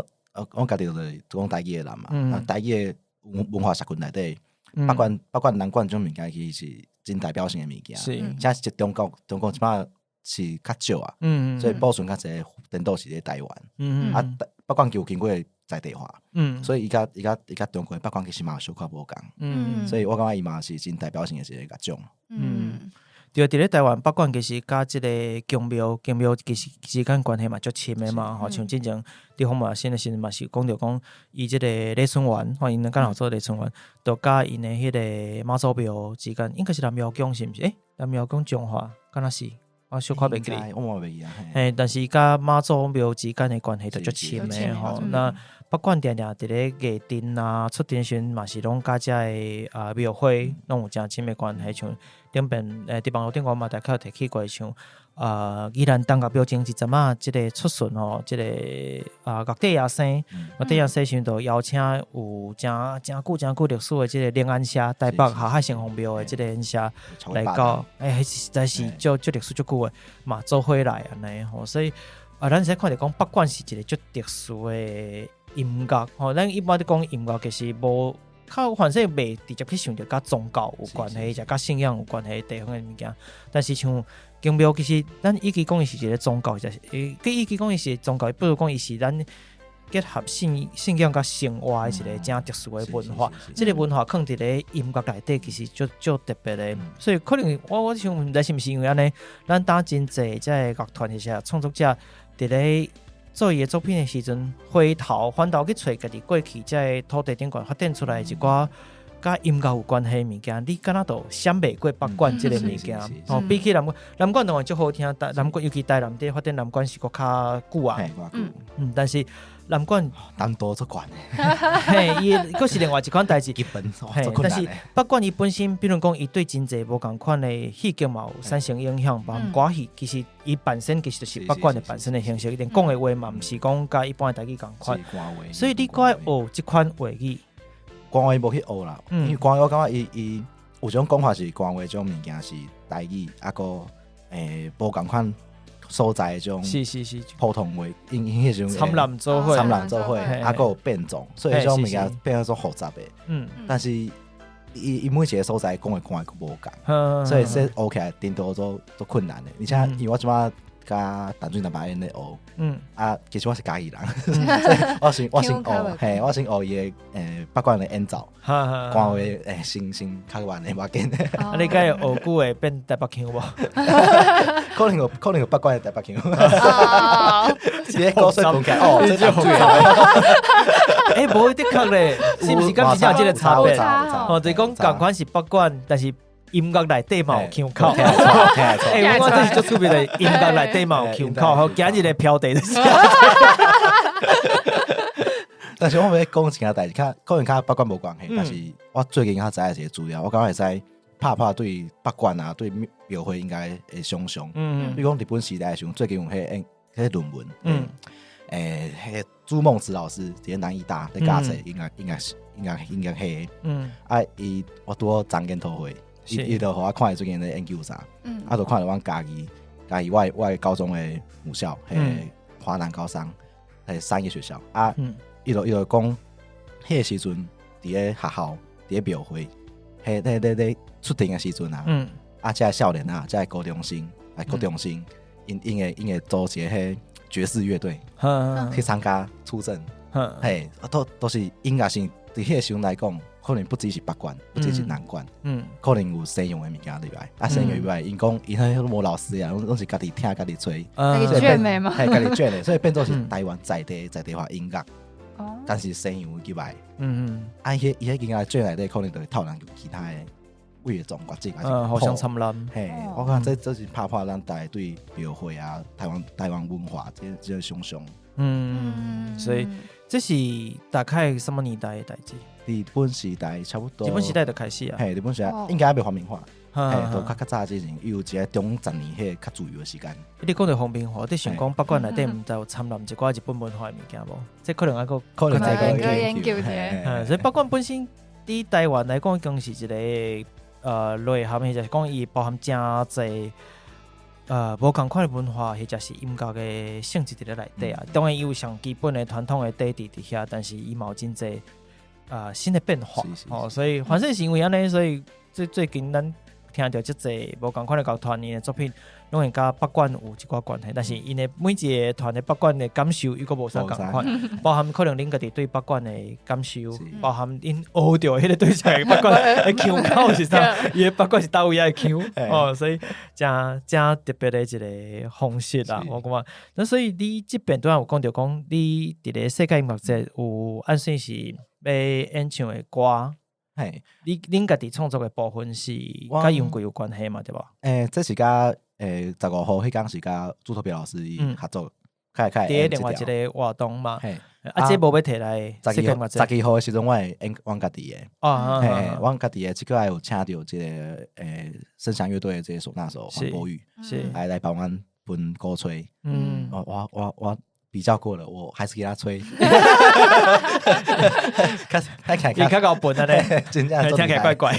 Speaker 3: 我家己就是講台語的人嘛，啊，台語的文文化社群內底。北管南管這種物件其實是真代表性的物件。遮是中國這擺是較少啊，所以保存較濟顛倒是佇台灣。啊，北管有經過在地化，所以伊佮中國的北管其實嘛有小可無仝。所以我感覺伊嘛是真代表性的一個樂種。
Speaker 1: 對，佇咧台灣北管其實佮這個宮廟其實之間關係嘛足深的嘛，吼，像之前佇訪問新的時陣嘛是講著講，伊這個麗春園，吼，𪜶敢若做麗春園，就佮𪜶的彼個媽祖廟之間，應該是南廟宮是毋是？南廟宮彰化，敢若是，我小可袂記得。
Speaker 3: 我嘛袂記啊。
Speaker 1: 嘿，但是佮媽祖廟之間的關係就足深的吼。那北管定定佇咧藝陣啊出陣時陣嘛是攏佮遮个啊廟會攏有誠深的關係，像頂邊佇網路頂懸嘛，大概有提起過，像啊宜蘭東岳廟前一陣仔，這個出巡吼，這個啊樂底亞生，樂底亞生時陣就邀請有誠誠久誠久歷史的這個靈安社，台北下海城隍廟的這個恩社來到，實在是足足歷史足久的嘛，做伙來按呢吼，所以啊，咱會使看著講北管是一個足特殊的音樂吼，咱一般咧講音樂其實無較反正袂直接去想著佮宗教有關係，或者佮信仰有關係地方的物件。但是像宮廟，其實咱與其講伊是一個宗教，就是與其講伊是宗教，不如講伊是咱結合信仰佮生活的一個誠特殊的文化。這個文化囥佇咧音樂內底，其實足足特別的。所以可能我想毋知是毋是因為按呢，咱當真濟這個樂團或者創作者佇咧做伊的作品的時陣，回頭反頭去揣家己過去這個土地頂懸發展出來的一寡佮音樂有關係的物件，你敢若都閃袂過北管這個物件。哦，比起南管，南管當然足好聽，但南管尤其台南佇發展南管是閣較久啊。但是南管
Speaker 3: 難度足懸。
Speaker 1: 嘿，伊閣是另外一款代誌。
Speaker 3: 基本，
Speaker 1: 但是北管伊本身，比如講伊對真濟無仝款的戲劇嘛有產生影響，包括歌戲，其實伊本身其實就是北管的本身的形式，連講的話嘛，毋是講佮一般的台語仝款。所以你閣愛學這款話語，
Speaker 3: 官話無去學啦，因為官話我感覺伊有種講法是官話這種物件是台語，啊閣無仝款所在的這種普通話，𪜶彼種
Speaker 1: 參南做伙，
Speaker 3: 參南做伙，啊閣有變種，所以這種物件變做複雜的。但是伊伊每一個所在講的官話閣無仝，所以這學起來程度都足困難的。而且因為我這擺佮淡水淡薄仔咧學，啊，其實我是嘉義人，我先學，嘿，我先學伊的北管的演奏，官話先較慢的無要緊。
Speaker 1: 啊，你敢會學久會變台北腔無？
Speaker 3: 可能有北管的台北腔。是咧古水分開哦，這就
Speaker 1: 無的確咧，是毋是敢真正有這個差別？哦，就是講仝款是北管，但是音樂內底嘛有腔口。我這是足趣味的，音樂內底嘛有腔口，好，今日的標題就是。
Speaker 3: 但是我欲講一件代誌，較可能較北管無關係，但是我最近較知影一個資料，我感覺會使拍拍對北管啊，對廟會應該會想像。比如講日本時代的時陣，最近有彼個論文，彼個朱夢慈老師佇咧南藝大咧教冊，應該彼個。啊，伊我拄好昨研討會，伊就予我看伊最近咧研究啥，啊，就看著阮嘉義，嘉義我的高中的母校，彼個華南高商，彼個商業學校啊。伊就講，彼個時陣佇咧學校，佇咧廟會，彼咧咧咧出陣的時陣啊，啊，這個少年啊，這個高中生，啊，高中生，𪜶會組一個彼爵士樂隊，去參加出陣，嘿，都是音樂性，佇彼個時陣來講，可能不只是北管，不只是南管，可能有西洋的物件入來，啊，西洋入來，𪜶講𪜶彼攏無老師啊，攏是家己聽家己吹，
Speaker 2: 家己卷的嗎？
Speaker 3: 嘿，家己卷的，所以變做是台灣在地化音樂。但是西洋入來，啊，伊彼音樂卷內底可能就會透人其他的樂種樂種，
Speaker 1: 互相參雜。
Speaker 3: 嘿，我感覺這是拍破咱大家對廟會啊、台灣文化這個想像。
Speaker 1: 所以這是大概什麼年代的代誌？
Speaker 3: 日本時代差不多。
Speaker 1: 日本時代就開始啊。
Speaker 3: 嘿，日本時代應該猶未皇民化，嘿，都較早之前，伊有一個中10年彼個較自由的時間。
Speaker 1: 你講著皇民化，你想講北管內底毋知有摻雜一寡日本文化的物件無？這可能猶閣
Speaker 3: 可能
Speaker 2: 再研究
Speaker 1: 者。所以北管本身佇台灣來講，已經是一個內涵，或者是講伊包含誠濟無仝款的文化，或者是音樂的性質佇咧內底啊。當然，伊有上基本的傳統的底佇遐，但是伊嘛有真濟啊新的變化哦，所以反正是因為按呢，所以最近咱聽著這濟無仝款的樂團𪜶的作品，攏會佮北管有一寡關係，但是𪜶的每一個團的北管的感受又閣無啥仝款，包含可能恁家己對北管的感受，包含𪜶學著彼個對象的北管的腔口是啥，伊的北管是佗位的腔哦，所以誠誠特別的一個方式啦，我感覺。那所以你這邊拄仔有講著講，你佇咧世界音樂節有按算是欲演唱的歌。你恁家己創作的部分是佮音樂有關係嘛？對無？
Speaker 3: 這是佮15號彼工是佮朱托比老師伊合作，開開
Speaker 1: 佇咧另外一個活動嘛。嘿，啊，這無欲提來
Speaker 3: 十二12號的時陣，我會演阮家己的。哦，嘿，阮家己的這個有請著這個聲響樂隊的這個嗩吶手黃博宇，來幫阮分鼓吹。我比較過了，我還是給他吹。
Speaker 1: 伊較𠢕笨啊咧，
Speaker 3: 真正
Speaker 1: 聽起來怪怪。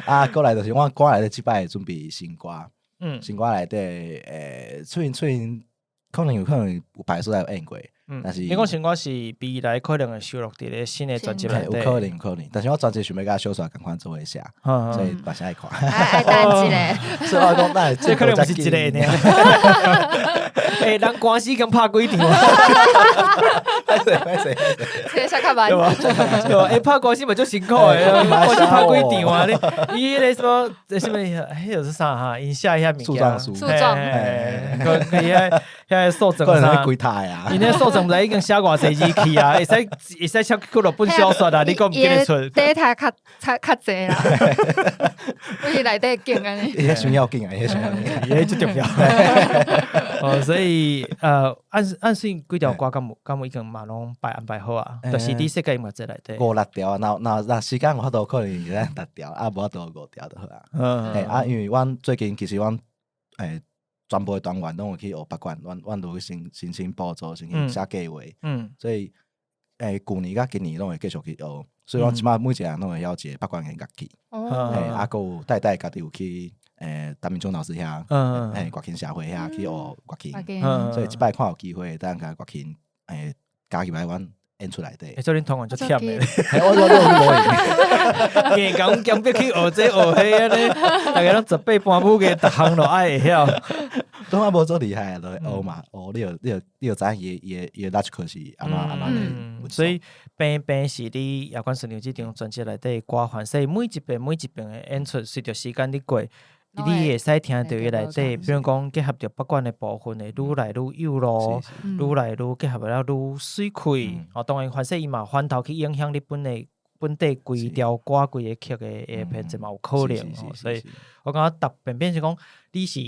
Speaker 3: 啊，過來就是我歌內底這擺準備新歌，新歌內底雖然可能有排所在有演過，但是
Speaker 1: 你講新歌是未來可能會收錄佇咧新的專輯內
Speaker 3: 底，有可能有可能，但是我專輯想欲佮小帥仝款做伙寫，所以嘛是愛看。
Speaker 2: 愛等一下，
Speaker 3: 所以我講，那
Speaker 1: 這可能毋是一個爾。欸，人官司已經拍幾場啊？
Speaker 3: 歹勢歹勢，
Speaker 2: 這寫較慢。
Speaker 1: 對吧？欸，拍官司嘛足辛苦的，官司拍幾場啊？你伊彼個什麼？什麼？彼個是啥哈？𪜶寫遐物件。
Speaker 3: 訴狀書。
Speaker 2: 訴狀。
Speaker 1: 佢遐遐訴狀啥？
Speaker 3: 幾沓啊？𪜶
Speaker 1: 彼訴狀毋知已經寫偌濟字去啊？會使寫幾落本小說啊？你閣毋記得出
Speaker 2: ？data 較較較濟啦，伊內底緊按呢。
Speaker 3: 伊彼傷要緊啊！伊彼傷要緊，
Speaker 1: 伊彼最重要。哦，所以按算幾條歌敢有已經嘛攏排安排好啊？就是佇世界音樂節內底。
Speaker 3: 五六條啊，若時間有法度，可能會使六條，啊無法度五條就好啊。嘿啊，因為阮最近其實阮全部的團員攏有去學北管，阮都去申請補助，申請寫計劃。所以舊年佮今年攏會繼續去學，所以阮這擺每一個人攏會曉一個北管的樂器。嘿，啊，閣有代代家己有去陳明忠老師遐，嘿，月琴協會遐去學月琴，所以這擺看有機會，當共月琴加入來阮演出內底。
Speaker 1: 欸，做恁團員足忝的，
Speaker 3: 我無
Speaker 1: 硬共強迫去學這學彼按呢，逐家攏十八般武藝，逐項都愛會曉。
Speaker 3: 都嘛無做厲害，就學嘛，學你就知影伊的 logic 是按怎按怎咧。
Speaker 1: 所以平平是你葉管順流這張專輯內底歌，凡勢每一遍每一遍的演出，隨著時間咧過，你會使聽著伊內底，比如講結合著北管的部分會愈來愈幼咯，愈來愈結合了愈媠氣。哦，當然凡勢伊嘛反頭去影響你本底規條歌規个曲的編輯嘛有可能。所以我感覺特別變是講你是。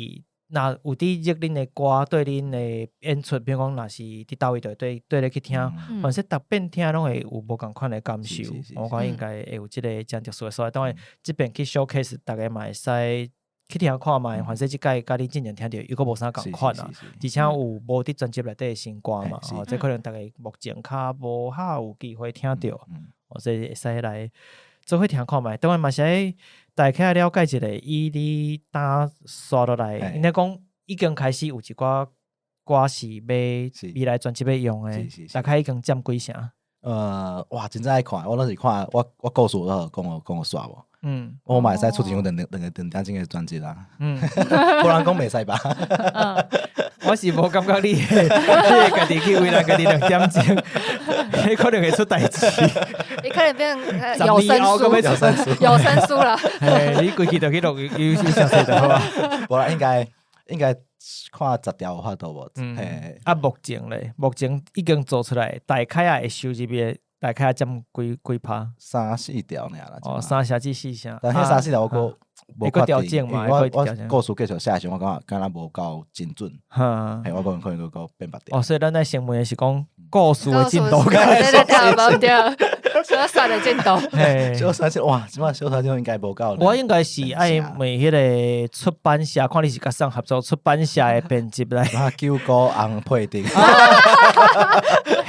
Speaker 1: 若有佇入恁的歌對恁的演出，比如講，若是佇佗位就對對咧去聽，凡勢逐遍聽攏會有無仝款的感受。我感覺應該會有這个誠特殊的所在。當然，這遍去 showcase，逐家嘛會使去聽看覓。凡勢這擺佮你之前聽著又閣無啥仝款啊，而且有無佇專輯內底的新歌嘛，哦，這可能逐家目前較無哈有機會聽著，哦，所以會使來做伙聽看覓。當然嘛是愛大概了解一下，以你擔刷落來，應該講已經開始有一寡歌是欲未來專輯欲用的，大概已經佔幾成？
Speaker 3: 哇，真正愛看，我攏是看我故事都講予煞無。我嘛會使出一張兩個2點鐘的專輯啦。無人講袂使吧？
Speaker 1: 我是無感覺你會家己去為難家己2點鐘，彼可能會出代誌。
Speaker 2: 伊可能變有聲書，
Speaker 3: 有聲書，
Speaker 2: 有聲書啦。
Speaker 1: 嘿，你規氣就去錄有聲書就好啊。
Speaker 3: 無啦，應該看10條有法度無？嘿，
Speaker 1: 啊，目前咧，目前已經做出來，大概也會收入的，大概佔幾幾趴？
Speaker 3: 三四條爾啦。
Speaker 1: 哦，三成至四成。
Speaker 3: 但彼三四條我閣無確
Speaker 1: 定，因
Speaker 3: 為我故事繼續寫的時陣，我感覺敢若無夠精準。嘿，我可能閣變別條。
Speaker 1: 哦，所以咱愛先問的是講故事的進度。
Speaker 2: 對對對，無對，小說的進度。
Speaker 1: 嘿，
Speaker 3: 小說哇，這擺小說應該無夠。
Speaker 1: 我應該是愛問彼个出版社，看你是佮誰合作出版社的編輯來。
Speaker 3: 啊，九股紅配頂。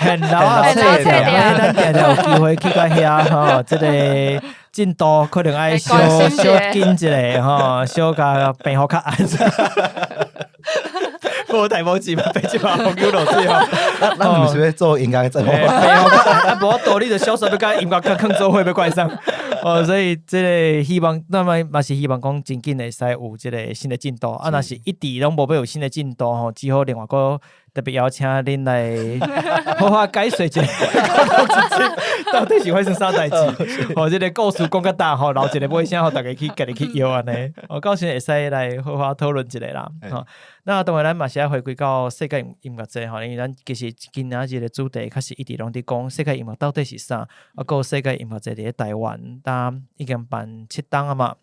Speaker 1: 現老啊，冊定，咱定定有機會去到遐吼，這個進度可能愛小小緊一下吼，小共病予較安。無代無誌嘛，爬這馬風雨落水吼。
Speaker 3: 咱毋是欲做音樂節目。
Speaker 1: 啊，無道理就小說欲佮音樂囥囥做伙欲怪啥？哦，所以這个希望，咱嘛嘛是希望講真緊會使有這个新的進度。啊，若是一直攏無欲有新的進度吼，只好另外閣特別邀請恁來好好解說一下，到底是發生啥代誌？吼，這个故事講較大吼，留一个尾聲，予逐家去家己去搖按呢。哦，到時會使來好好討論一下啦。吼，那當然咱嘛是愛回歸到世界音樂節吼，因為咱其實今仔日的主題確實一直攏佇講世界音樂到底是啥，啊，閣有世界音樂節佇咧台灣，呾已經辦7冬啊嘛。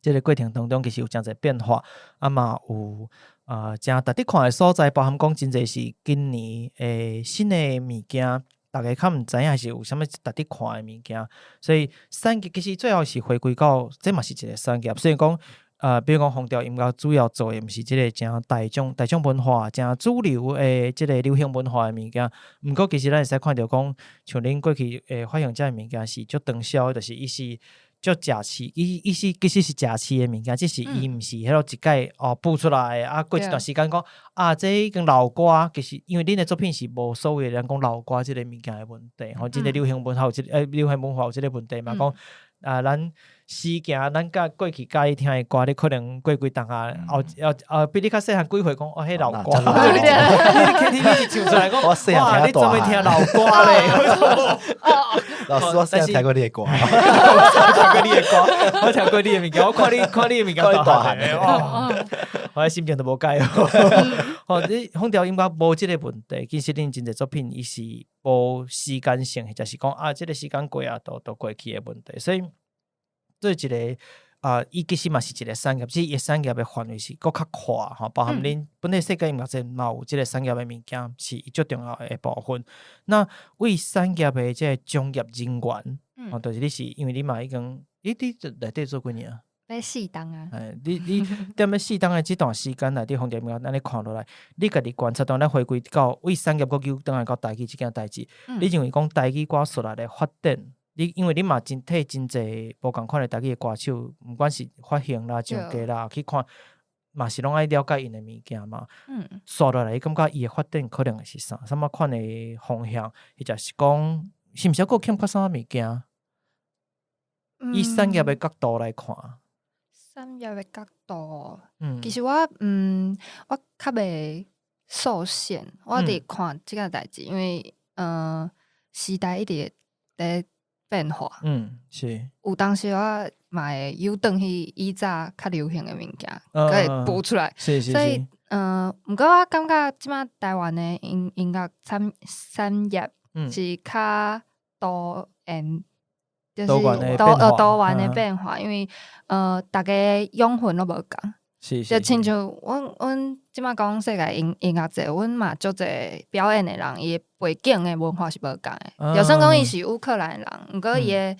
Speaker 1: 這个過程當中其實有誠濟變化，啊嘛有啊，誠值得看的所在，包含講真濟是今年的新的物件，逐家較毋知影是有啥物值得看的物件，所以產業其實最後是回歸到這嘛是一个產業。雖然講，比如講宏調音樂主要做的毋是這个誠大眾大眾文化、誠主流的這个流行文化的物件，毋過其實咱會使看著講，像恁過去會發行這个物件是足長銷，就是伊是足食市，伊伊是其實是食市的物件，只是伊毋是彼落一擺哦播出來，啊過一段時間講啊，這已經老歌，其實因為恁的作品是無所謂咱講老歌這个物件的問題，吼，真濟流行文化有這個，流行文化有這个問題嘛，講啊，咱時行咱佮過去佮意聽的歌，你可能過幾冬啊，後後後比你較細漢幾歲講哦，彼老歌，你 KTV 一唱出來講，哇，你怎會聽老歌咧？
Speaker 3: 老師，我細漢聽過你的歌，
Speaker 1: 我聽過你的歌，我聽過你的物件，我看你看你的物件大漢的，我的心情都無改。吼，你宏調音樂無這个問題，其實恁真濟作品伊是無時間性，或者是講啊，這个時間過啊，都過去的問題，所以做一个啊，伊其實嘛是一个產業，只是伊產業的範圍是閣較闊吼，包含恁本來世界音樂節嘛有這个產業的物件，是伊足重要的一部分。那為產業的這个專業人員，吼，就是你是因為你嘛已經，你佇內底做幾年啊？
Speaker 2: 欲4冬啊！
Speaker 1: 哎，你踮咧四冬的這段時間內底，宏調音樂按呢看落來，你家己觀察到咱回歸到為產業閣扭轉來到台語這件代誌，你認為講台語歌紲來的發展，你因為你嘛真替真濟無仝款的台語的歌手，毋管是發行啦、上架啦，去看，嘛是攏愛了解𪜶的物件嘛。紲落來，你感覺伊的發展可能會是啥？啥物款的方向，或者是講，是毋是猶閣欠缺啥物件？以產業的角度來看。
Speaker 2: 產業的角度，其實我較袂受限，我佇看這個代誌，因為時代一直會佇變化。有當時我嘛會又轉去以早較流行的物件，閣會補出來。所以，毋過我感覺這擺台灣的音樂產業是較多元。就是多元的變化，因為逐家養分攏無仝，就親像阮這擺講世界音樂節，阮嘛足濟表演的人，伊的背景的文化是無仝的。就算講伊是烏克蘭的人，毋過伊的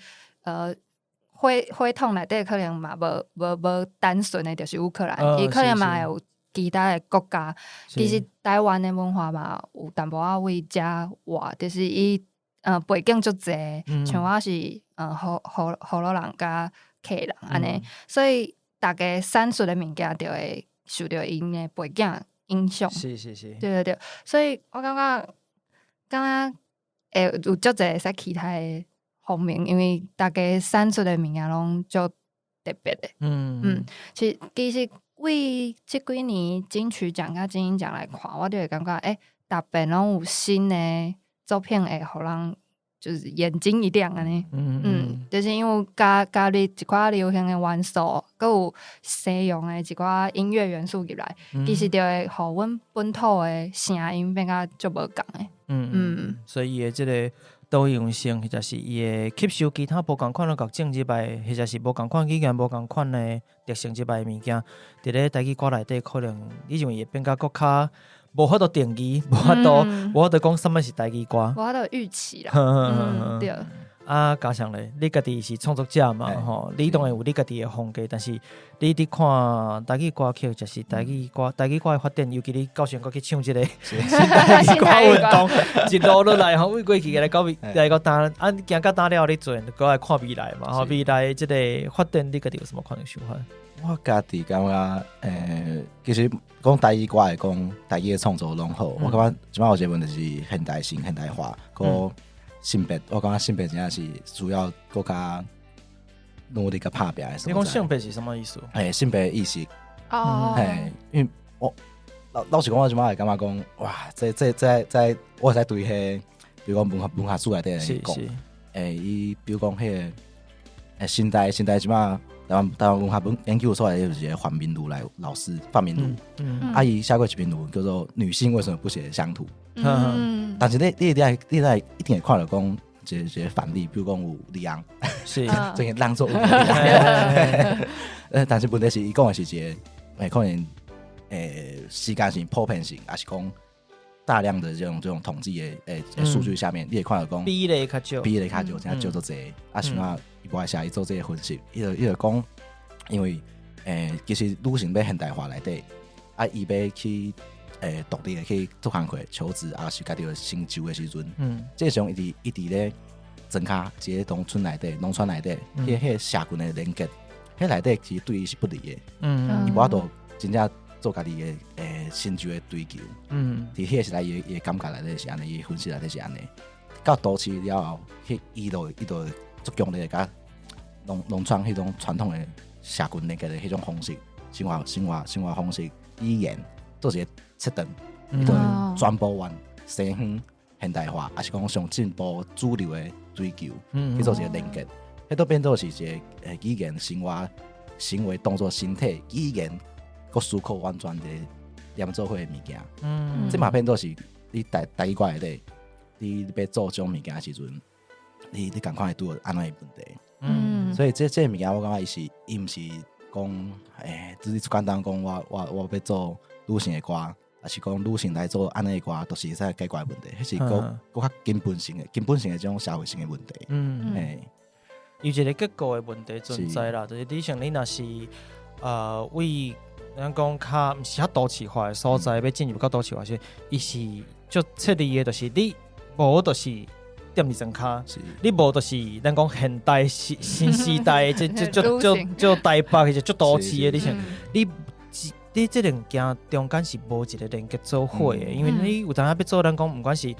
Speaker 2: 血統內底可能嘛無單純的，就是烏克蘭，伊可能嘛會有其他的國家。其實台灣的文化嘛有淡薄仔為遮活，就是伊背景足濟，像我是河洛人佮客人按呢，所以逐家產出的物件就會受著𪜶的背景影響。對對對，所以我感覺會有足濟會使期待的方面，因為逐家產出的物件攏足特別的。其實為這幾年金曲獎佮金音獎來看，我就會感覺，欸，逐遍攏有新的作品會予人就是眼睛一亮按呢。就是因為加入一寡流行的元素，閣有西洋的一寡音樂元素入來，其實就會予阮本土的聲音變甲足無仝的。
Speaker 1: 所以伊的這个多樣性，或者是伊會吸收其他無仝款的共種入來，或者是無仝款語言、無仝款的特性入來的物件，佇咧台語歌內底，可能你認為會變甲閣較無法度定義，無法度講啥物是台語歌，
Speaker 2: 無法度預期啦。嗯，對。
Speaker 1: 啊，加上咧，你家己是創作者嘛，吼，你當然有你家己的風格，但是你佇看台語歌曲，就是台語歌的發展，尤其你到時陣閣去唱這个新台語歌運動，一路落來吼，為過去來到來到今，啊，行到今了，你自然閣來看未來嘛，吼，未來這个發展，你家己有啥物款的想法？
Speaker 3: 我家己感覺，其實講台語歌來講，台語的創作攏好。我感覺這擺有一個問題是現代性、現代化，閣性別，我感覺性別真正是需要閣較努力佮拍拚的所在。
Speaker 1: 你講性別是啥物意思？
Speaker 3: 性別意識。
Speaker 2: 哦。
Speaker 3: 因為我老實講，我這擺會感覺講，哇，這我會使對彼，比如講文學史內底來講，伊比如講彼个，現代這擺台灣文學文研究所內底有一個范明儒來老師，范明儒，啊，伊寫過一篇論文叫做《女性為什麼不寫鄉土》。但是你一定會看著講一個範例，比如講有李昂，這個人做李昂，但是問題是，伊講的是一個，可能時間性、普遍性，抑是講大量的這種統計的數據下面，你會看著講
Speaker 1: 比例較少，
Speaker 3: 比例較少，真正少足濟。啊，像啊，伊無愛寫伊做這個分析，伊就講，因為其實女性欲現代化內底，啊，伊欲去獨立的去做工課、求職，抑是家己的成就的時陣，這時陣伊佇咧莊跤，一个農村內底、農村內底，彼个社群的連結，彼內底其實對伊是不利的。伊無法度真正做家己的成就的追求。佇彼个時代，伊的感覺內底是按呢，伊分析內底是按呢。到都市了後，彼伊就足強烈的佮農村彼種傳統的社群連結的彼種方式、生活方式、語言，做一個切斷，伊就全部往西方現代化，抑是講上進步主流的追求，去做一個連結，彼都變做是一個語言、生活、行為、動作、身體、語言，閣思考完全的連做伙的物件。這嘛變做是你台語歌內底，你欲做這種物件的時陣，你仝款會拄著按怎的問題。所以這個物件我感覺伊毋是講，就是簡單講我欲做女性的歌，抑是講女性來做按呢的歌，就是會使解決的問題。彼是閣較根本性的這種社會性的問題。
Speaker 1: 有一個結構的問題存在啦，就是女性你若是為咱講較毋是遐都市化的所在，欲進入較都市化時，伊是足徹底的，就是你無就是踮佇莊跤，你無就是咱講現代新時代的這這足足台北或者足都市的，你這兩件中間是無一個連結做伙的，因為你有當時欲做咱講，毋管是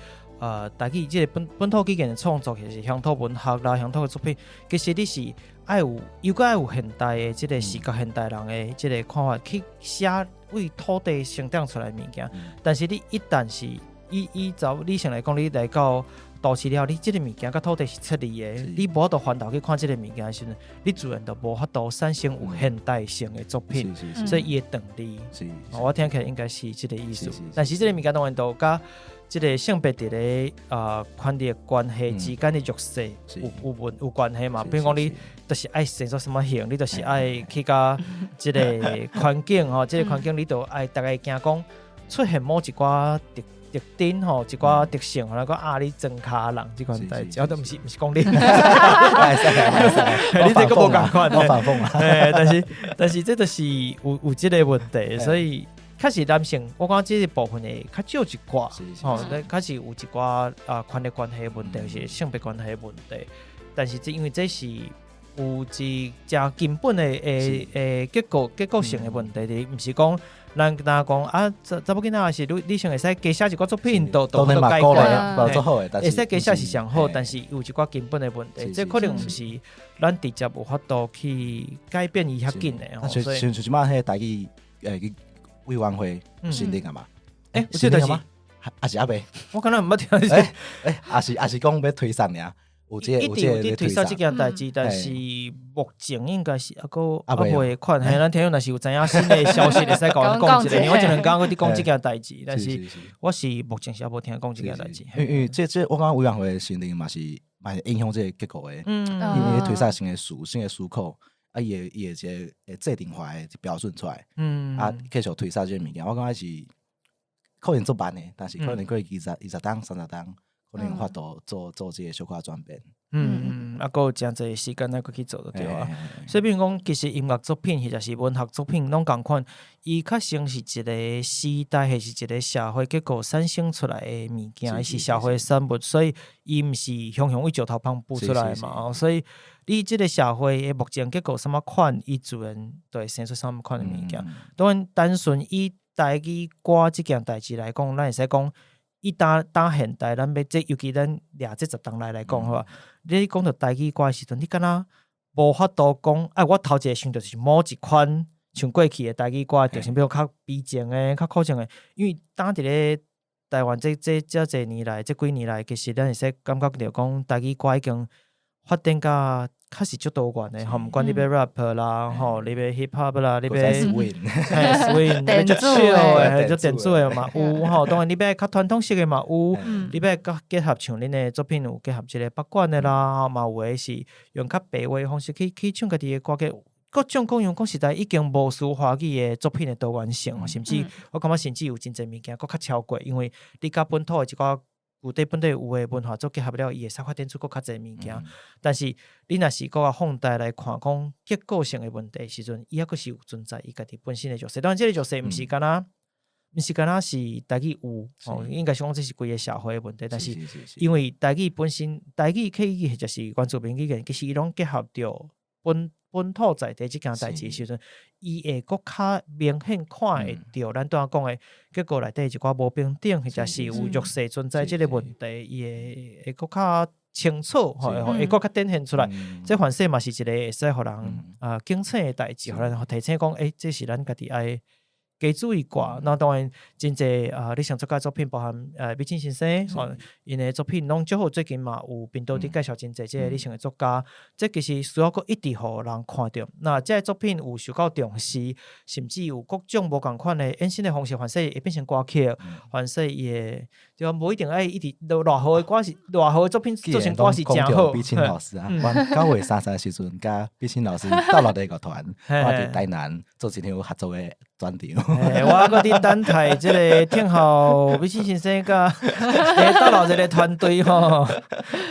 Speaker 1: 台語這個本土語言的創作，或是鄉土文學啦、鄉土的作品，其實你是愛有，又閣愛有現代的這個視覺、現代人的這個看法去寫為土地生長出來的物件。但是你一旦是以查女性來講，你來到都市了後，你這個物件佮土地是切離的，你無法度翻頭去看這個物件的時陣，你自然就無法度產生有現代性的作品，所以伊會斷離。我聽起來應該是這個意思。但是這個物件當然都佮這個性別佇咧權力關係之間的弱勢有關係嘛？比如講你就是愛生做啥物型，你就是愛去佮這個環境吼，這個環境你就愛逐家驚講出現某一寡特徵吼，一寡特性，可能講啊，你莊跤人這款代誌，啊，都毋是講你，你這個無仝款，
Speaker 3: 我反諷啊。
Speaker 1: 但是這就是有這個問題，所以確實男性，我感覺這個部分會較少一寡，吼，確實有一寡啊權力關係問題，是性別關係問題，但是這因為這是有一誠根本的結構性的問題，毋是講咱若講啊，查某囡仔是女性會使加寫一寡作品，都解決，會使加寫是上好，但是有一寡根本的問題，這可能毋是咱直接有法度去改變伊遐緊的。
Speaker 3: 所以像這擺彼个台語委員會成立啊嘛？
Speaker 1: 欸，有這代誌
Speaker 3: 嗎？抑是猶未？
Speaker 1: 我敢若毋捌聽。
Speaker 3: 抑是講欲推捒爾？有這個
Speaker 1: 一定有佇推捒這件代誌，但是目前應該是猶閣猶未款。嘿，咱聽眾若是有知影新的消息，會使共阮講一下。因為我這兩工閣佇講這件代誌，但是我是目前是猶無聽講這件代誌。
Speaker 3: 因為這我感覺委員會成立嘛是影響這個結構的。因為推捒新的詞、新的思考，啊，伊會一個制定化的標準出來。啊，繼續推捒這個物件，我感覺是可能足慢的，但是可能過二十冬、30冬，可能有法度做這個小可轉變。
Speaker 1: 啊，閣有誠濟時間愛閣去做就對啊。所以變講，其實音樂作品或者是文學作品攏仝款，伊較像是一個時代，或是一個社會結構產生出來的物件，伊是社會產物，所以伊毋是雄雄為石頭縫孵出來的嘛。所以你這個社會的目前結構啥物款，伊自然就會生出啥物款的物件。當然，單純以台語歌這件代誌來講，咱會使講，以當當現代，咱欲這尤其咱掠這十冬來來講，好無？你講著台語歌的時陣，你敢若無法度講，啊，我頭一個想著是某一款像過去的台語歌，就是比如較悲情的、較苦情的，因為當佇咧台灣這這遮濟年來，這幾年來，其實咱會使感覺著講台語歌已經發展甲較是足多元的吼，毋管你欲 rap 啦，吼，你欲 hip hop 啦，你欲 swing，你欲足 chill 的，足電子的嘛有吼。當然你欲較傳統式的嘛有，你欲較結合像恁的作品有結合這個北管的啦，嘛有的是用較白話的方式去唱家己的歌曲。各種各樣講實在已經無輸華語的作品的多元性，甚至我感覺甚至有真濟物件閣較超過，因為你佮本土的一寡舊底本底有的文化做結合了，伊會使發展出閣較濟物件。但是你若是閣較放大來看，講結構性的問題時陣，伊猶閣是有存在伊家己本身的弱勢。當然，這個弱勢毋是干焦是台語有，吼，應該是講這是規个社會的問題。但是因為台語本身，台語客語或者是原住民語言，其實伊攏結合著本土在地這件代誌的時陣，伊會閣較明顯看會著咱拄仔講的結構內底一寡無平等，或者是有弱勢存在這個問題，伊會閣較清楚，吼，會閣較展現出來。這凡勢嘛是一個會使予人啊警醒的代誌，予人提醒講，欸，這是咱家己愛加注意寡。那當然，真濟啊，理想作家作品包含美清先生，吼，𪜶的作品攏足好。最近嘛有頻道佇介紹真濟這個理性的作家，這其實需要閣一直予人看著。那這个作品有受到重視，甚至有各種無仝款的衍生的方式，凡勢會變成歌曲，凡勢伊會就無一定愛一直偌好的歌是偌好的作品做成歌是誠好。
Speaker 3: 美清老師啊，阮9月33的時陣，佮美清老師鬥老的樂團，我佇台南做一場合作的專場。
Speaker 1: 我閣佇等待這個聽候美清先生佮鬥老一個團隊吼，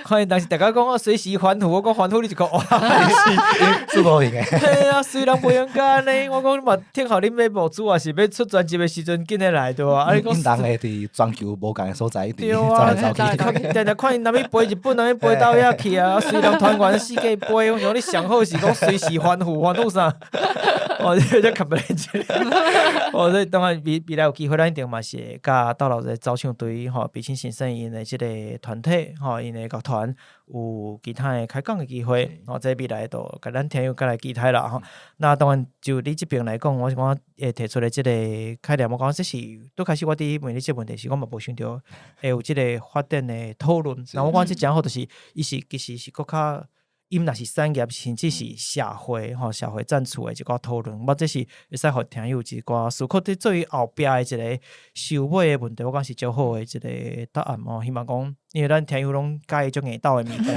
Speaker 1: 看伊當時大家講我隨時歡呼，我講歡呼你一個哇，
Speaker 3: 是無閒的。
Speaker 1: 嘿啊，雖然袂用閣按呢，我講你嘛聽候恁欲募資，抑是欲出專輯的時陣，緊來來對無？啊，你講
Speaker 3: 人會佇全球無仝的所在，
Speaker 1: 對啊，走來走去，定定看𪜶若欲飛日本，若欲飛佗遐去啊，隨人團員四界飛，我想你上好是講隨時歡呼，歡呼啥？哦，這個較袂哦，所以當然未來有機會，咱一定嘛是會佮鬥老的走唱隊吼，美清先生𪜶的這個團體吼，𪜶的樂團有其他的開講的機會，吼，這未來就共咱聽友閣來期待啦吼。那當然就你這邊來講，我是感覺會提出的這個概念，我感覺這是拄開始我佇問你這個問題時，我嘛無想著會有這個發展的討論。那我感覺這誠好，就是伊是其實是閣較。伊若是產業，甚至是社會吼，社會層次的一寡討論，我這是會使予聽友一寡思考。佇對於後壁的一個收尾的問題，我感覺是足好的一個答案哦。希望講，因為咱聽友攏佮意足硬鬥的物件，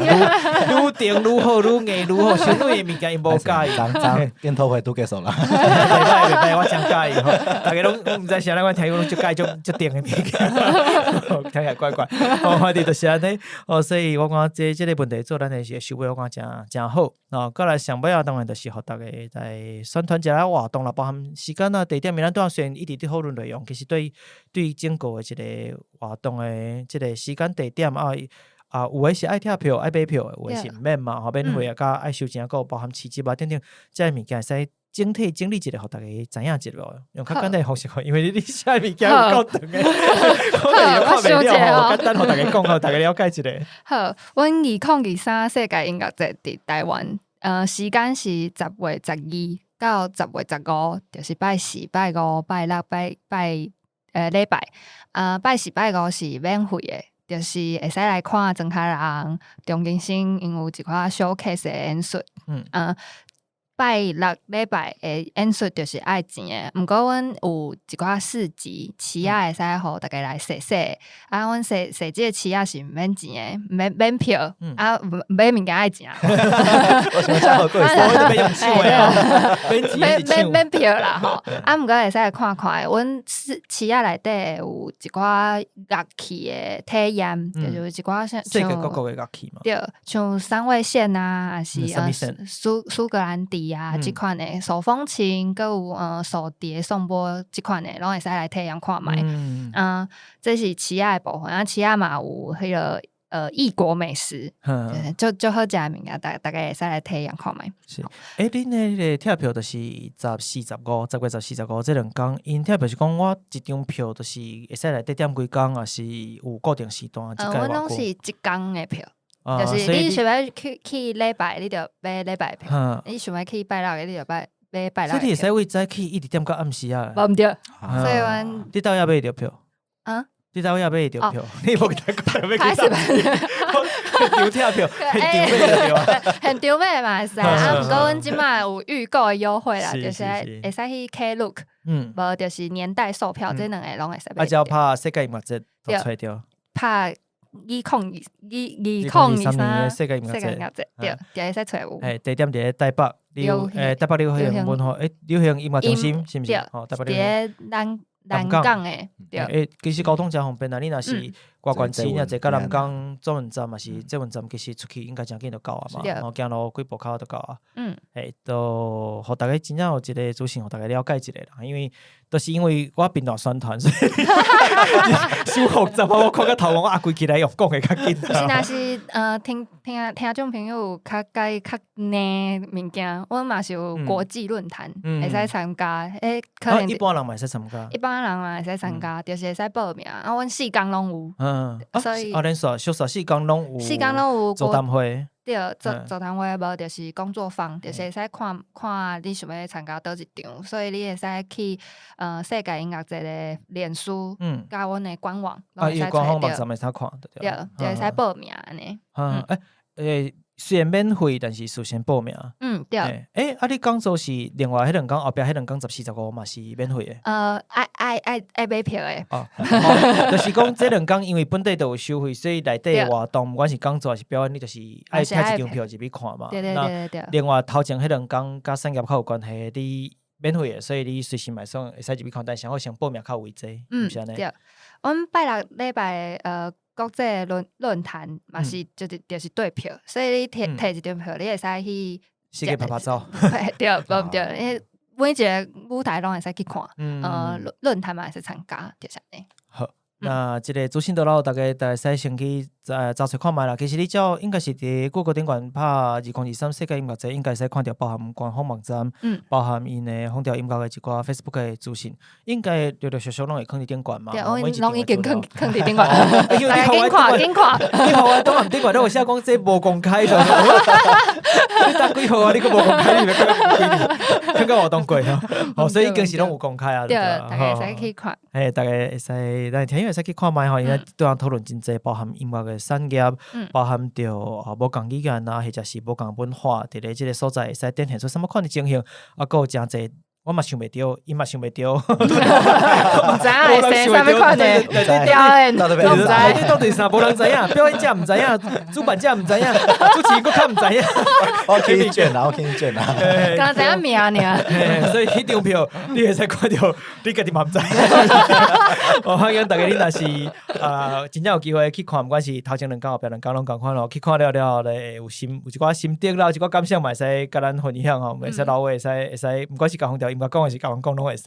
Speaker 1: 愈愈甜愈好，愈硬愈好，傷軟的物件𪜶無佮意。
Speaker 3: 昨昨研討會都結束啦。
Speaker 1: 袂歹袂歹，我誠佮意吼。逐家攏毋知啥人，阮聽友攏足佮意足足甜的物件，聽起來怪怪。哦，反正就是按呢。哦，所以我感覺這個問題做咱的收尾，我感覺誠誠好。哦，過來上尾仔當然就是予逐家來宣傳一下活動啦，包含時間啊、地點，因為咱拄仔雖然一直佇討論內容，其實對對整個的一個活動的這個時間地點啊，啊，有的是愛拆票、愛買票的，有的是毋免嘛，吼，免費啊，佮愛收錢，閣有包含市集啊等等，這个物件會使整體整理一下，予逐家知影一下，用較簡單的方式，因為你寫的物件有夠長的，我家己都看袂了吼，簡單予逐家講，予逐家了解一下。
Speaker 2: 好，阮2023世界音樂節佇台灣，時間是10月12到10月15，就是拜四、拜五、拜六、拜拜禮拜。拜四、拜五是免費的，就是會使來看莊跤人、張根生𪜶有一寡 showcase 的演出。拜六禮拜的演出就是愛錢的，毋過阮有一寡市集，市仔會使予大家來踅踅。啊，阮踅踅這個市仔是毋免錢的，免票，啊，買物件愛錢。
Speaker 3: 我想遮好過
Speaker 1: 我欲用搶的啊，
Speaker 2: 免免免票啦吼。啊，毋過會使來看看，阮市市仔內底有一寡樂器的體驗，就是一寡像
Speaker 1: 世界各國的樂器嘛。
Speaker 2: 對，像三味線啊，抑是蘇格蘭笛啊，這款的手風琴，閣有豎笛、頌缽這款的，攏會使來體驗看覓。嗯，這是市仔的部分，啊，市仔嘛有彼個異國美食，就足好食的物件，大家會使來體驗看覓。
Speaker 1: 是，欸，恁彼个拆票就是14、15，10月14、15這兩工，𪜶拆票是講我一張票就是會使內底踮幾工，抑是有固定時段？
Speaker 2: 阮攏是一工的票。就是你想欲去禮拜，你就買禮拜票；你想欲去拜六的，你就買拜六。
Speaker 1: 所以你會使為早起一直踮到暗時啊？
Speaker 2: 無毋對，所以阮
Speaker 1: 你佗位買著票？
Speaker 2: 啊？
Speaker 1: 你佗位買著票？你無共講欲
Speaker 2: 開始
Speaker 1: 現場拆票，現場買著票。
Speaker 2: 現場買嘛會使，啊，毋過阮這擺有預購的優惠啦，就是會使去 Klook，無就是年代售票，這兩個攏會使買。
Speaker 1: 啊，只要拍世界音樂節就揣著。
Speaker 2: 拍2023年
Speaker 1: 世界音樂
Speaker 2: 節，對，就會使揣有。
Speaker 1: 欸，地點佇咧台北台北流行文化，欸，流行音樂中心，是毋是？
Speaker 2: 對，佇咧南港的，對。
Speaker 1: 欸，其實交通誠方便啊！你若是外縣市，若坐到南港轉運站，抑是捷運站，其實出去應該誠緊就到啊嘛。吼，行路幾步跤就到啊。欸，都予大家真正有一個資訊，予大家了解一下啦。因為都是因為我頻道宣傳，所以傷複雜，我看到頭毛啊，規起來用講的較緊。
Speaker 2: 是若是聽眾朋友有較佮意較難物件，阮嘛是有國際論壇會使參加。欸，可能
Speaker 1: 一般人嘛會使參加。
Speaker 2: 一般人嘛會使參加，就是會使報名。啊，阮四工攏有。所以
Speaker 1: 啊，連續小說四工攏有。
Speaker 2: 四工攏有
Speaker 1: 座談會。
Speaker 2: 對，座談會無就是工作坊，就是會使看看你想欲參加佗一場，所以你會使去世界音樂節的臉書，佮阮的官網，攏會使
Speaker 1: 官方網站會使看，
Speaker 2: 對，就會使報名按呢。
Speaker 1: 欸，欸，雖然免費，但是事先報名。
Speaker 2: 嗯，對。
Speaker 1: 欸，啊，你講座是另外彼兩工，後壁彼兩工14、15嘛是免費的？
Speaker 2: 愛買票的。
Speaker 1: 哦，就是講這兩工因為本底就有收費，所以內底活動，毋管是講座抑是表演，你就是愛拆一張票入去看嘛。
Speaker 2: 對對對對。
Speaker 1: 另外頭前彼兩工佮產業較有關係，你免費的，所以你隨時嘛會使會使入去看，但是好先報名較有位置，是按呢？
Speaker 2: 對。阮拜六禮拜國際論壇嘛是就是對票，所以你提提一張票，你會使去
Speaker 1: 四界趴趴走。
Speaker 2: 對，無毋對，因為每一個舞台攏會使去看，論壇嘛會使參加，就是按呢。
Speaker 1: 好，那這個資訊都大家會使先去查揣看覓啦。其實你只要應該是佇 Google 頂懸拍2023世界音樂節，應該會使看著包含官方網站，包含𪜶的風潮音樂的一寡 Facebook 的資訊，應該陸陸續續攏會囥佇頂懸嘛。
Speaker 2: 對，阮攏已經囥囥佇頂懸，大家緊看緊看。
Speaker 1: 你予我檔案頂懸，你有寫講這無公開的。你等幾號啊？你閣無公開，你欲囥到活動過吼？哦，所以已經是攏有公開啊。
Speaker 2: 對，大家會使去看。
Speaker 1: 嘿，大家會使，咱聽友會使去看覓吼，因為對人討論真濟，包含音樂的產業，包含著無仝語言啊，或者是無仝文化，佇咧這個所在會使展現出啥物款的情形，啊，閣有誠濟，我嘛想袂著，伊嘛想袂著，
Speaker 2: 毋知影會生啥物款的表演，攏毋知。
Speaker 1: 你到底啥？無人知影，表演者毋知影，主辦者毋知影，主持人閣較毋知影。
Speaker 3: 我給你卷啦，我給你卷啦。
Speaker 2: 敢若知影名爾。
Speaker 1: 所以彼張票你會使看著，你家己嘛毋知。我歡迎大家，你若是真正有機會去看，毋管是頭前兩工後壁兩工攏仝款咯。去看了了後咧，有心有一寡心得啦，有一寡感想嘛，會使佮咱分享吼，會使留話，會使會使，毋管是共風潮音樂講，抑是共阮講，攏會使。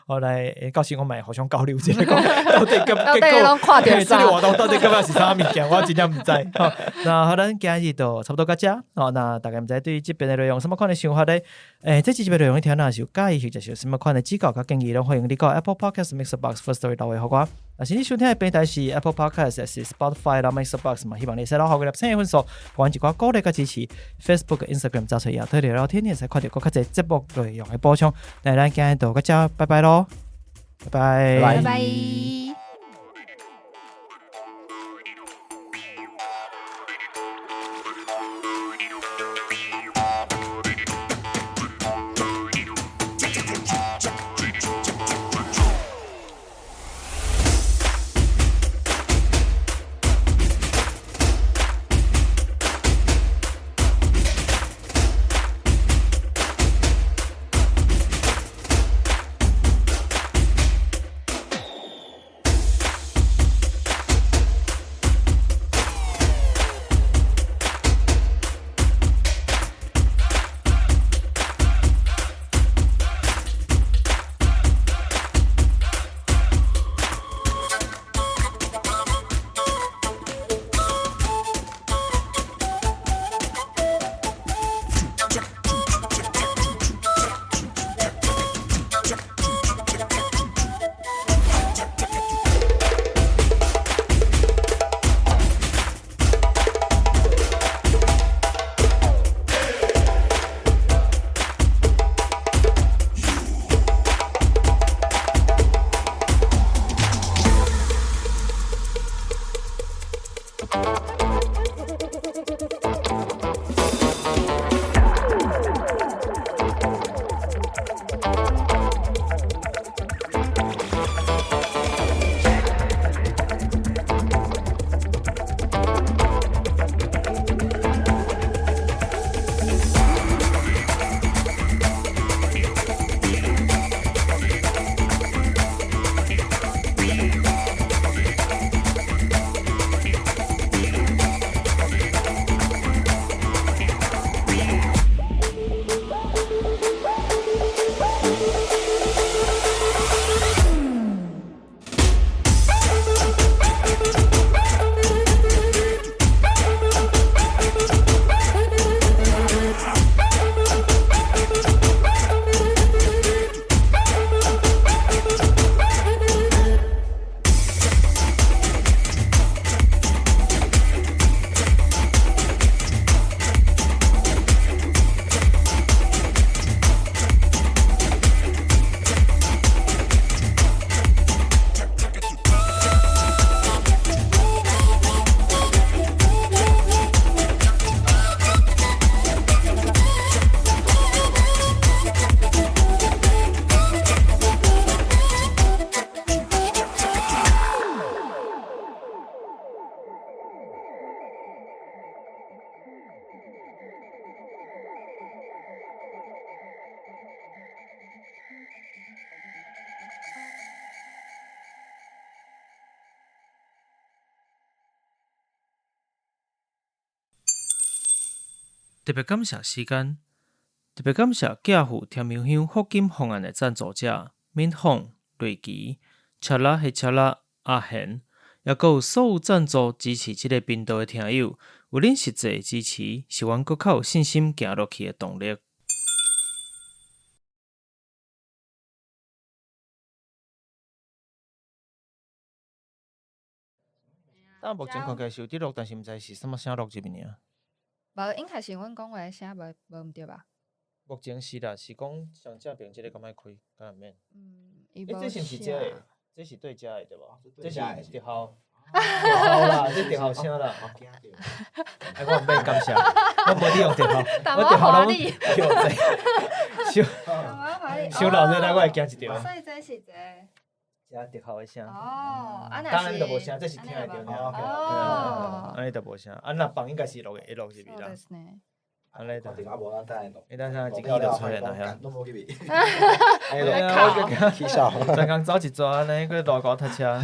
Speaker 1: 後來到時我嘛會互相交流一下，講到底結
Speaker 2: 果看著
Speaker 1: 這個活動到底感覺是啥物件，我真正毋知。好，那好，咱今日就差不多到這。哦，那大家毋知對這邊的內容有啥物款的想法咧？欸，這集的內容你聽若是有佮意，或者是有啥物款的指教佮建議，攏歡迎你到 Apple Podcast、Mixerbox、Firstory 留話予我。若是你收聽的平台是 Apple Podcast、是 Spotify 啦、Mixerbox 嘛，希望你會使留予幾粒星的分數，予阮一寡鼓勵佮支持。Facebook、Instagram 查揣野兔聊聊天，你會使看著閣較濟節目內容的補充。那咱今日就到這，拜拜囉，拜拜，
Speaker 2: 拜拜。
Speaker 1: 特別感謝時間，特別感謝寄付甜香香福金方案的贊助者：敏鳳、瑞奇、查拉黑查拉、阿賢，抑閣有所有贊助支持這個頻道的聽友，有恁實際的支持，是阮閣較有信心行落去的動力。但目前看起來是有佇錄，但是毋知是啥物聲錄入去爾。
Speaker 2: 無，應該是阮講話聲無無毋對吧？
Speaker 1: 目前是啦，是講上正邊這個敢愛開，敢若免。
Speaker 2: 嗯，
Speaker 1: 欸，這是毋是這個？這是對遮的對無？這是特效，特效啦，這特效聲啦。哎，我毋免感謝，我無你用特效，我特效攏用這。小小老熱來，我會驚一條。
Speaker 2: 所以這是這個。
Speaker 1: 這特效的聲。
Speaker 2: 哦，啊，
Speaker 1: 當然就無聲，這是聽會著爾。
Speaker 2: 哦。
Speaker 1: 按呢就無聲，啊，若放應該是錄會錄入去啦。按呢就。你等下一支就出現啦，遐。
Speaker 3: 攏無入去。
Speaker 1: 哎呀，
Speaker 3: 起笑。
Speaker 1: 專工走一逝按呢，閣路高塞車。